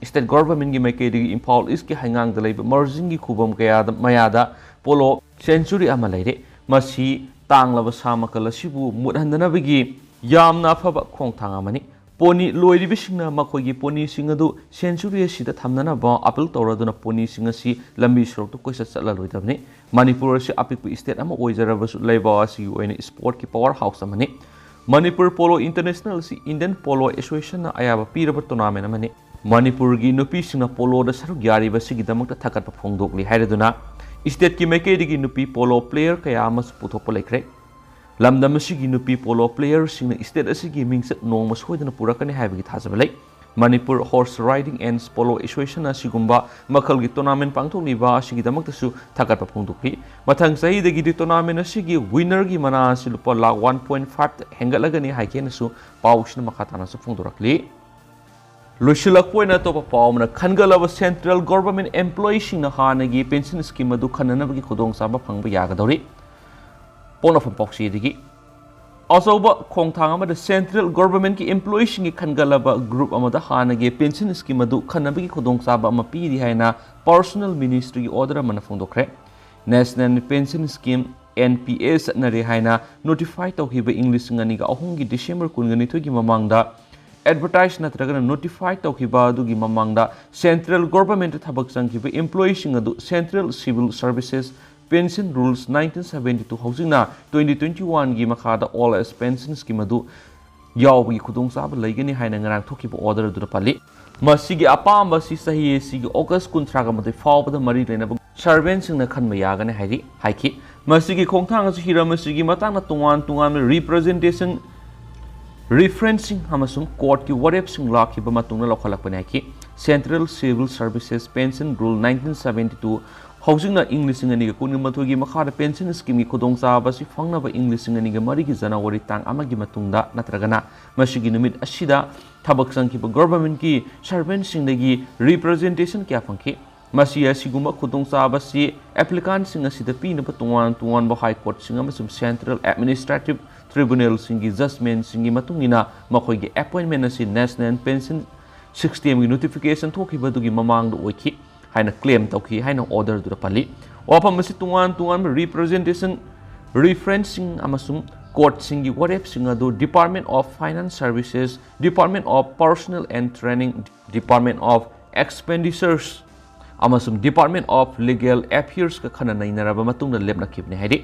ꯁ꯭ꯇꯦꯠ ꯒꯣꯚꯔꯟꯃꯦꯟꯠꯀꯤ ꯃꯥꯏꯀꯩꯗꯒꯤ ꯏꯝꯐꯥꯜ ꯏꯁ꯭ꯠꯀꯤ ꯍꯩꯉꯥꯡꯗ ꯂꯩꯕ ꯃꯔꯖꯤꯡꯒꯤ ꯈꯨꯕꯝ ꯀꯌꯥꯗ ꯃꯌꯥꯗ ꯄꯣꯂꯣ ꯁꯦꯟꯆꯨꯔꯤ ꯑꯃ ꯂꯩꯔꯦ꯫ ꯃꯁꯤ ꯇꯥꯡꯂꯕ ꯁꯥ ꯃꯈꯜ ꯑꯁꯤꯕꯨ ꯃꯨꯠꯍꯟꯗꯅꯕꯒꯤ ꯌꯥꯝꯅ ꯑꯐꯕ ꯈꯣꯡꯊꯥꯡ ꯑꯃꯅꯤ꯫ ꯄꯣꯅꯤ ꯂꯣꯏꯔꯤꯕꯁꯤꯡꯅ ꯃꯈꯣꯏꯒꯤ ꯄꯣꯅꯤꯁꯤꯡ ꯑꯗꯨ ꯁꯦꯟꯆꯨꯔꯤ ꯑꯁꯤꯗ ꯊꯝꯅꯅꯕ ꯑꯥꯄꯤꯜ ꯇꯧꯔꯗꯨꯅ ꯄꯣꯅꯤꯁꯤꯡ ꯑꯁꯤ ꯂꯝꯕꯤ ꯁꯣꯔꯣꯛꯇ ꯀꯣꯏꯆꯠ ꯆꯠꯂꯂꯣꯏꯗꯕꯅꯤ꯫ ꯃꯅꯤꯄꯨꯔ ꯑꯁꯤ ꯑꯄꯤꯛꯄ ꯏꯁꯇꯦꯠ ꯑꯃ ꯑꯣꯏꯖꯔꯕꯁꯨ, ꯂꯩꯕꯥꯛ ꯑꯁꯤꯒꯤ ꯑꯣꯏꯅ ꯏꯁꯄꯣꯔꯠꯀꯤ ꯄꯥꯋꯔ ꯍꯥꯎꯁ ꯑꯃꯅꯤ꯫ ꯃꯅꯤꯄꯨꯔ ꯄꯣꯂꯣ ꯏꯟꯇꯔꯅꯦꯁꯅꯦꯜ ꯑꯁꯤ ꯏꯟꯗꯤꯌꯟ ꯄꯣꯂꯣ ꯑꯦꯁꯣꯁꯤꯌꯦꯁꯟꯅ ꯑꯌꯥꯕ ꯄꯤꯔꯕ ꯇꯣꯔꯅꯥꯃꯦꯟ ꯑꯃꯅꯤ꯫ ꯃꯅꯤꯄꯨꯔꯒꯤ ꯅꯨꯄꯤꯁꯤꯡꯅ ꯄꯣꯂꯣꯗ ꯁꯔꯨꯛ ꯌꯥꯔꯤꯕꯁꯤꯒꯤꯗꯃꯛꯇ ꯊꯥꯒꯠꯄ ꯐꯣꯡꯗꯣꯛꯂꯤ ꯍꯥꯏꯔꯗꯨꯅ, ꯏꯁꯇꯦꯠꯀꯤ ꯃꯥꯏꯀꯩꯗꯒꯤ ꯅꯨꯄꯤ ꯄꯣꯂꯣ ꯄ꯭ꯂꯦꯌꯔ ꯀꯌꯥ ꯑꯃꯁꯨ ꯄꯨꯊꯣꯛꯄ ꯂꯩꯈ꯭ꯔꯦ꯫ ꯂꯝꯗꯝ ꯑꯁꯤꯒꯤ ꯅꯨꯄꯤ ꯄꯣꯂꯣ ꯄ꯭ꯂꯦꯌꯔꯁꯤꯡꯅ ꯏꯁꯇꯦꯠ ꯑꯁꯤꯒꯤ ꯃꯤꯡꯆꯠ ꯅꯣꯡꯃ ꯁꯣꯏꯗꯅ ꯄꯨꯔꯛꯀꯅꯤ ꯍꯥꯏꯕꯒꯤ ꯊꯥꯖꯕ ꯂꯩ꯫ Manipur horse riding and polo ꯑꯦꯁꯣꯁꯤꯌꯦꯁꯟꯅ ꯑꯁꯤꯒꯨꯝꯕ ꯃꯈꯜꯒꯤ ꯇꯣꯔꯅꯥꯃꯦꯟ ꯄꯥꯡꯊꯣꯛꯂꯤꯕ ꯑꯁꯤꯒꯤꯗꯃꯛꯇꯁꯨ ꯊꯥꯒꯠꯄ ꯐꯣꯡꯗꯣꯛꯂꯤ꯫ ꯃꯊꯪ ꯆꯍꯤꯗꯒꯤꯗꯤ ꯇꯣꯔꯅꯥꯃꯦꯟ ꯑꯁꯤꯒꯤ ꯋꯤꯟꯅꯔꯒꯤ ꯃꯅꯥ ꯑꯁꯤ ꯂꯨꯄꯥ ꯂꯥꯈ ꯋꯥꯟ ꯄꯣꯏꯟ ꯐꯥꯏꯚꯇ ꯍꯦꯟꯒꯠꯂꯒꯅꯤ ꯍꯥꯏꯒꯦꯅꯁꯨ ꯄꯥꯎꯁꯤꯅ ꯃꯈꯥ ꯇꯥꯅꯁꯨ ꯐꯣꯡꯗꯣꯔꯛꯂꯤ꯫ ꯂꯣꯏꯁꯤꯜꯂꯛꯄ ꯑꯣꯏꯅ ꯑꯇꯣꯞꯄ ꯄꯥꯎ ꯑꯃꯅ, ꯈꯟꯒꯠꯂꯕ ꯁꯦꯟꯇ꯭ꯔꯦꯜ ꯒꯣꯚꯔꯟꯃꯦꯟꯠ ꯑꯦꯝꯄ꯭ꯂꯣꯌꯤꯁꯤꯡꯅ ꯍꯥꯟꯅꯒꯤ ꯄꯦꯟꯁꯟ ꯁ꯭ꯀꯤꯝ ꯑꯗꯨ ꯈꯟꯅꯅꯕꯒꯤ ꯈꯨꯗꯣꯡꯆꯥꯕ ꯐꯪꯕ ꯌꯥꯒꯗꯧꯔꯤ꯫ ꯄꯣꯛꯅꯐꯝ ꯄꯥꯎꯆꯦꯗꯒꯤ꯫ ꯑꯆꯧꯕ ꯈꯣꯡꯊꯥꯡ ꯑꯃꯗ ꯁꯦꯟꯇ꯭ꯔꯦꯜ ꯒꯣꯚꯔꯟꯃꯦꯟꯠꯀꯤ ꯑꯦꯝꯄ꯭ꯂꯣꯌꯤꯁꯤꯡꯒꯤ ꯈꯟꯒꯠꯂꯕ ꯒ꯭ꯔꯨꯞ ꯑꯃꯗ ꯍꯥꯟꯅꯒꯤ ꯄꯦꯟꯁꯟ ꯁ꯭ꯀꯤꯝ ꯑꯗꯨ ꯈꯟꯅꯕꯒꯤ ꯈꯨꯗꯣꯡꯆꯥꯕ ꯑꯃ ꯄꯤꯔꯤ ꯍꯥꯏꯅ ꯄꯔꯁꯣꯅꯦꯜ ꯃꯤꯅꯤꯁꯇ꯭ꯔꯤꯒꯤ ꯑꯣꯔꯗꯔ ꯑꯃꯅ ꯐꯣꯡꯗꯣꯛꯈ꯭ꯔꯦ꯫ National pension scheme, N P S, ꯆꯠꯅꯔꯦ ꯍꯥꯏꯅ ꯅꯣꯇꯤꯐꯥꯏ ꯇꯧꯈꯤꯕ ꯏꯪ ꯂꯤꯁꯤꯡ ꯑꯅꯤꯒ ꯑꯍꯨꯝꯒꯤ ꯗꯤꯁꯦꯝꯕꯔ ꯀꯨꯟꯒ ꯅꯤꯊꯣꯏꯒꯤ ꯃꯃꯥꯡꯗ ꯑꯦꯗꯚꯔꯇꯥꯏꯁ ꯅꯠꯇ꯭ꯔꯒꯅ ꯅꯣꯇꯤꯐꯥꯏ ꯇꯧꯈꯤꯕ ꯑꯗꯨꯒꯤ ꯃꯃꯥꯡꯗ ꯁꯦꯟꯇ꯭ꯔꯦꯜ ꯒꯣꯚꯔꯟꯃꯦꯟꯠꯇ ꯊꯕꯛ ꯆꯪꯈꯤꯕ ꯑꯦꯝꯄ꯭ꯂꯣꯌꯤꯁꯤꯡ ꯑꯗꯨ central civil services pension rules nineteen seventy two, ꯍꯧꯖꯤꯛꯅ ꯇ꯭ꯋꯦꯟꯇꯤ ꯇ꯭ꯋꯦꯟꯇꯤ ꯋꯥꯟꯒꯤ ꯃꯈꯥꯗ ꯑꯣꯜ ꯑꯦꯖ ꯄꯦꯟꯁꯟ ꯁ꯭ꯀꯤꯝ ꯑꯗꯨ ꯌꯥꯎꯕꯒꯤ ꯈꯨꯗꯣꯡꯆꯥꯕ ꯂꯩꯒꯅꯤ ꯍꯥꯏꯅ ꯉꯔꯥꯡ ꯊꯣꯛꯈꯤꯕ ꯑꯣꯔꯗꯔ ꯑꯗꯨꯗ ꯄꯜꯂꯤ꯫ ꯃꯁꯤꯒꯤ ꯑꯄꯥꯝꯕ ꯑꯁꯤ ꯆꯍꯤ ꯑꯁꯤꯒꯤ ꯑꯣꯒꯁ ꯀꯨꯟꯊ꯭ꯔꯥꯒ ꯃꯥꯊꯣꯏ ꯐꯥꯎꯕꯗ ꯃꯔꯤ ꯂꯩꯅꯕ ꯁꯔꯚꯦꯟꯁꯤꯡꯅ ꯈꯟꯕ ꯌꯥꯒꯅꯤ ꯍꯥꯏꯔꯤ, ꯍꯥꯏꯈꯤ꯫ ꯃꯁꯤꯒꯤ ꯈꯣꯡꯊꯥꯡ ꯑꯁꯤ ꯍꯤꯔꯝ ꯑꯁꯤꯒꯤ ꯃꯇꯥꯡꯗ ꯇꯣꯉꯥꯟ ꯇꯣꯉꯥꯟꯕ representation, referencing ꯑꯃꯁꯨꯡ courtꯀꯤ ꯋꯥꯔꯦꯞꯁꯤꯡ ꯂꯥꯛꯈꯤꯕ ꯃꯇꯨꯡꯗ ꯂꯧꯈꯠꯂꯛꯄꯅꯤ ꯍꯥꯏꯈꯤ꯫ Central Civil Services Pension Rule nineteen seventy two, ꯍꯧꯖꯤꯛꯅ ꯏꯪ ꯂꯤꯁꯤꯡ ꯑꯅꯤꯒ ꯀꯨꯟꯒ ꯃꯥꯊꯣꯏꯒꯤ ꯃꯈꯥꯗ pension schemeꯒꯤ ꯈꯨꯗꯣꯡꯆꯥꯕ ꯑꯁꯤ ꯐꯪꯅꯕ ꯏꯪ ꯂꯤꯁꯤꯡ ꯑꯅꯤꯒ ꯃꯔꯤꯒꯤ January ꯇꯥꯡ ꯑꯃꯒꯤ ꯃꯇꯨꯡꯗ ꯅꯠꯇ꯭ꯔꯒꯅ ꯃꯁꯤꯒꯤ ꯅꯨꯃꯤꯠ ꯑꯁꯤꯗ ꯊꯕꯛ ꯆꯪꯈꯤꯕ governmentꯀꯤ servantꯁꯤꯡꯗꯒꯤ representation ꯀꯌꯥ ꯐꯪꯈꯤ꯫ ꯃꯁꯤ ꯑꯁꯤꯒꯨꯝꯕ ꯈꯨꯗꯣꯡꯆꯥꯕ ꯑꯁꯤ applicantꯁꯤꯡ ꯑꯁꯤꯗ ꯄꯤꯅꯕ ꯇꯣꯉꯥꯟ ꯇꯣꯉꯥꯟꯕ High Courtꯁꯤꯡ ꯑꯃꯁꯨꯡ Central Administrative Tribunalꯁꯤꯡꯒꯤ judgmentꯁꯤꯡꯒꯤ ꯃꯇꯨꯡ ꯏꯟꯅ ꯃꯈꯣꯏꯒꯤ appointment ꯑꯁꯤ National Pension Systemꯒꯤ notification ꯊꯣꯛꯈꯤꯕꯗꯨꯒꯤ ꯃꯃꯥꯡꯗ ꯑꯣꯏꯈꯤ ꯍꯥꯏꯅ claim ꯇꯧꯈꯤ ꯍꯥꯏꯅ orderꯗꯨꯗ ꯄꯜꯂꯤ꯫ ꯋꯥꯐꯝ ꯑꯁꯤ ꯇꯣꯉꯥꯟ ꯇꯣꯉꯥꯟꯕ representation, referencing ꯑꯃꯁꯨꯡ courtꯁꯤꯡꯒꯤ ꯋꯥꯔꯦꯞꯁꯤꯡ ꯑꯗꯨ Department of Finance Services, Department of Personnel and Training, Department of Expenditures ꯑꯃꯁꯨꯡ Department of Legal Affairsꯀ ꯈꯟꯅ ꯅꯩꯅꯔꯕ ꯃꯇꯨꯡꯗ ꯂꯦꯞꯅꯈꯤꯕꯅꯤ ꯍꯥꯏꯔꯤ꯫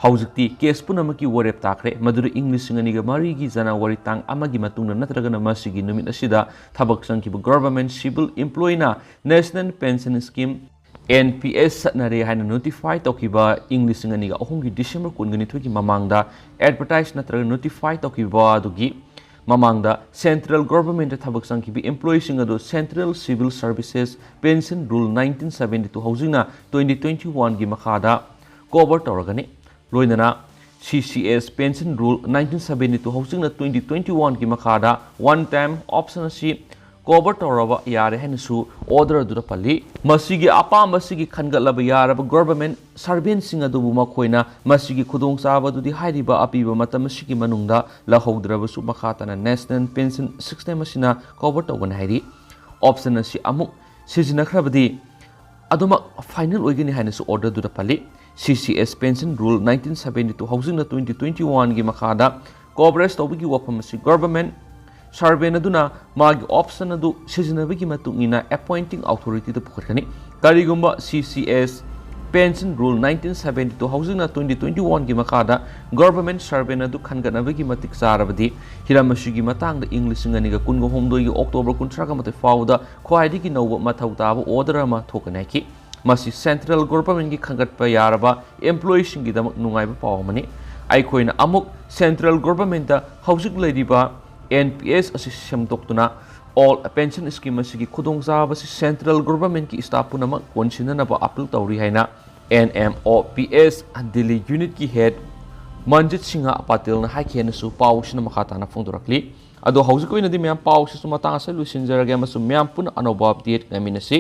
ꯍꯧꯖꯤꯛꯇꯤ case ꯄꯨꯝꯅꯃꯛꯀꯤ ꯋꯥꯔꯦꯞ ꯇꯥꯈ꯭ꯔꯦ, ꯃꯗꯨꯗꯤ ꯏꯪ ꯂꯤꯁꯤꯡ ꯑꯅꯤꯒ ꯃꯔꯤꯒꯤ January ꯇꯥꯡ ꯑꯃꯒꯤ ꯃꯇꯨꯡꯗ ꯅꯠꯇ꯭ꯔꯒꯅ ꯃꯁꯤꯒꯤ ꯅꯨꯃꯤꯠ ꯑꯁꯤꯗ ꯊꯕꯛ ꯆꯪꯈꯤꯕ government civil employeeꯅ National Pension Scheme, N P S ꯆꯠꯅꯔꯦ ꯍꯥꯏꯅ notify ꯇꯧꯈꯤꯕ ꯏꯪ ꯂꯤꯁꯤꯡ ꯑꯅꯤꯒ ꯑꯍꯨꯝꯒꯤ December ꯀꯨꯟꯒ ꯅꯤꯊꯣꯏꯒꯤ ꯃꯃꯥꯡꯗ advertise ꯅꯠꯇ꯭ꯔꯒ notify ꯇꯧꯈꯤꯕ ꯑꯗꯨꯒꯤ ꯃꯃꯥꯡꯗ central governmentꯇ ꯊꯕꯛ ꯆꯪꯈꯤꯕ employeeꯁꯤꯡ ꯑꯗꯨ Central Civil Services Pension Rule nineteen seventy two, ꯍꯧꯖꯤꯛꯅ twenty twenty-oneꯒꯤ ꯃꯈꯥꯗ cover ꯇꯧꯔꯒꯅꯤ꯫ ꯂꯣꯏꯅꯅ C C S Pension Rule nineteen seventy two, ꯍꯧꯖꯤꯛꯅ twenty twenty-oneꯒꯤ ꯃꯈꯥꯗ one time option ꯑꯁꯤ cover ꯇꯧꯔꯕ ꯌꯥꯔꯦ ꯍꯥꯏꯅꯁꯨ order ꯑꯗꯨꯗ ꯄꯜꯂꯤ꯫ ꯃꯁꯤꯒꯤ ꯑꯄꯥꯝꯕꯁꯤꯒꯤ ꯈꯟꯒꯠꯂꯕ ꯌꯥꯔꯕ government servantꯁꯤꯡ ꯑꯗꯨꯕꯨ ꯃꯈꯣꯏꯅ ꯃꯁꯤꯒꯤ ꯈꯨꯗꯣꯡꯆꯥꯕ ꯑꯗꯨꯗꯤ ꯍꯥꯏꯔꯤꯕ ꯑꯄꯤꯕ ꯃꯇꯝ ꯑꯁꯤꯒꯤ ꯃꯅꯨꯡꯗ ꯂꯧꯍꯧꯗ꯭ꯔꯕꯁꯨ ꯃꯈꯥ ꯇꯥꯅ National Pension System ꯑꯁꯤꯅ cover ꯇꯧꯒꯅꯤ ꯍꯥꯏꯔꯤ꯫ Option ꯑꯁꯤ ꯑꯃꯨꯛ ꯁꯤꯖꯤꯟꯅꯈ꯭ꯔꯕꯗꯤ ꯑꯗꯨꯃꯛ final ꯑꯣꯏꯒꯅꯤ ꯍꯥꯏꯅꯁꯨ orderꯗꯨꯗ ꯄꯜꯂꯤ꯫ C C S Pension Rule nineteen seventy two, ꯍꯧꯖꯤꯛꯅ twenty twenty-oneꯒꯤ ꯃꯈꯥꯗ coverage ꯇꯧꯕꯒꯤ ꯋꯥꯐꯝ ꯑꯁꯤ government servant ꯑꯗꯨꯅ ꯃꯥꯒꯤ option ꯑꯗꯨ ꯁꯤꯖꯤꯟꯅꯕꯒꯤ ꯃꯇꯨꯡ ꯏꯟꯅ appointing authorityꯗ ꯄꯨꯈꯠꯀꯅꯤ꯫ ꯀꯔꯤꯒꯨꯝꯕ C C S Pension Rule nineteen seventy two, ꯍꯧꯖꯤꯛꯅ twenty twenty-oneꯒꯤ ꯃꯈꯥꯗ government servant ꯑꯗꯨ ꯈꯟꯒꯠꯅꯕꯒꯤ ꯃꯇꯤꯛ ꯆꯥꯔꯕꯗꯤ, ꯍꯤꯔꯝ ꯑꯁꯤꯒꯤ ꯃꯇꯥꯡꯗ ꯏꯪ ꯂꯤꯁꯤꯡ ꯑꯅꯤꯒ ꯀꯨꯟꯒ ꯍꯨꯝꯗꯣꯏꯒꯤ October ꯀꯨꯟꯊ꯭ꯔꯥꯒ ꯃꯥꯊꯣꯏ ꯐꯥꯎꯕꯗ ꯈ꯭ꯋꯥꯏꯗꯒꯤ ꯅꯧꯕ ꯃꯊꯧ ꯇꯥꯕ order ꯑꯃ ꯊꯣꯛꯀꯅꯤ ꯍꯥꯏꯈꯤ꯫ ꯃꯁꯤ central governmentꯀꯤ ꯈꯟꯒꯠꯄ ꯌꯥꯔꯕ employeeꯁꯤꯡꯒꯤꯗꯃꯛ ꯅꯨꯡꯉꯥꯏꯕ ꯄꯥꯎ ꯑꯃꯅꯤ꯫ ꯑꯩꯈꯣꯏꯅ ꯑꯃꯨꯛ central governmentꯇ ꯍꯧꯖꯤꯛ ꯂꯩꯔꯤꯕ N P S ꯑꯁꯤ ꯁꯦꯝꯗꯣꯛꯇꯨꯅ all pension scheme ꯑꯁꯤꯒꯤ ꯈꯨꯗꯣꯡꯆꯥꯕꯁꯤ central governmentꯀꯤ staff ꯄꯨꯝꯅꯃꯛ ꯀꯣꯟꯁꯤꯟꯅꯅꯕ appeal ꯇꯧꯔꯤ ꯍꯥꯏꯅ N M O P S Delhi unitꯀꯤ head ꯃꯟꯖꯤꯠ Singh ꯄꯥꯇꯤꯜꯅ ꯍꯥꯏꯈꯤ ꯍꯥꯏꯅꯁꯨ ꯄꯥꯎꯁꯤꯅ ꯃꯈꯥ ꯇꯥꯅ ꯐꯣꯡꯗꯣꯔꯛꯂꯤ꯫ ꯑꯗꯣ ꯍꯧꯖꯤꯛꯀꯤ ꯑꯣꯏꯅꯗꯤ ꯃꯌꯥꯝ ꯄꯥꯎꯁꯤꯁꯨ ꯃꯇꯥꯡ ꯑꯁꯤꯗ ꯂꯣꯏꯁꯤꯟꯖꯔꯒꯦ ꯑꯃꯁꯨꯡ ꯃꯌꯥꯝ ꯄꯨꯟꯅ ꯑꯅꯧꯕ update ꯉꯥꯏꯃꯤꯟꯅꯁꯤ꯫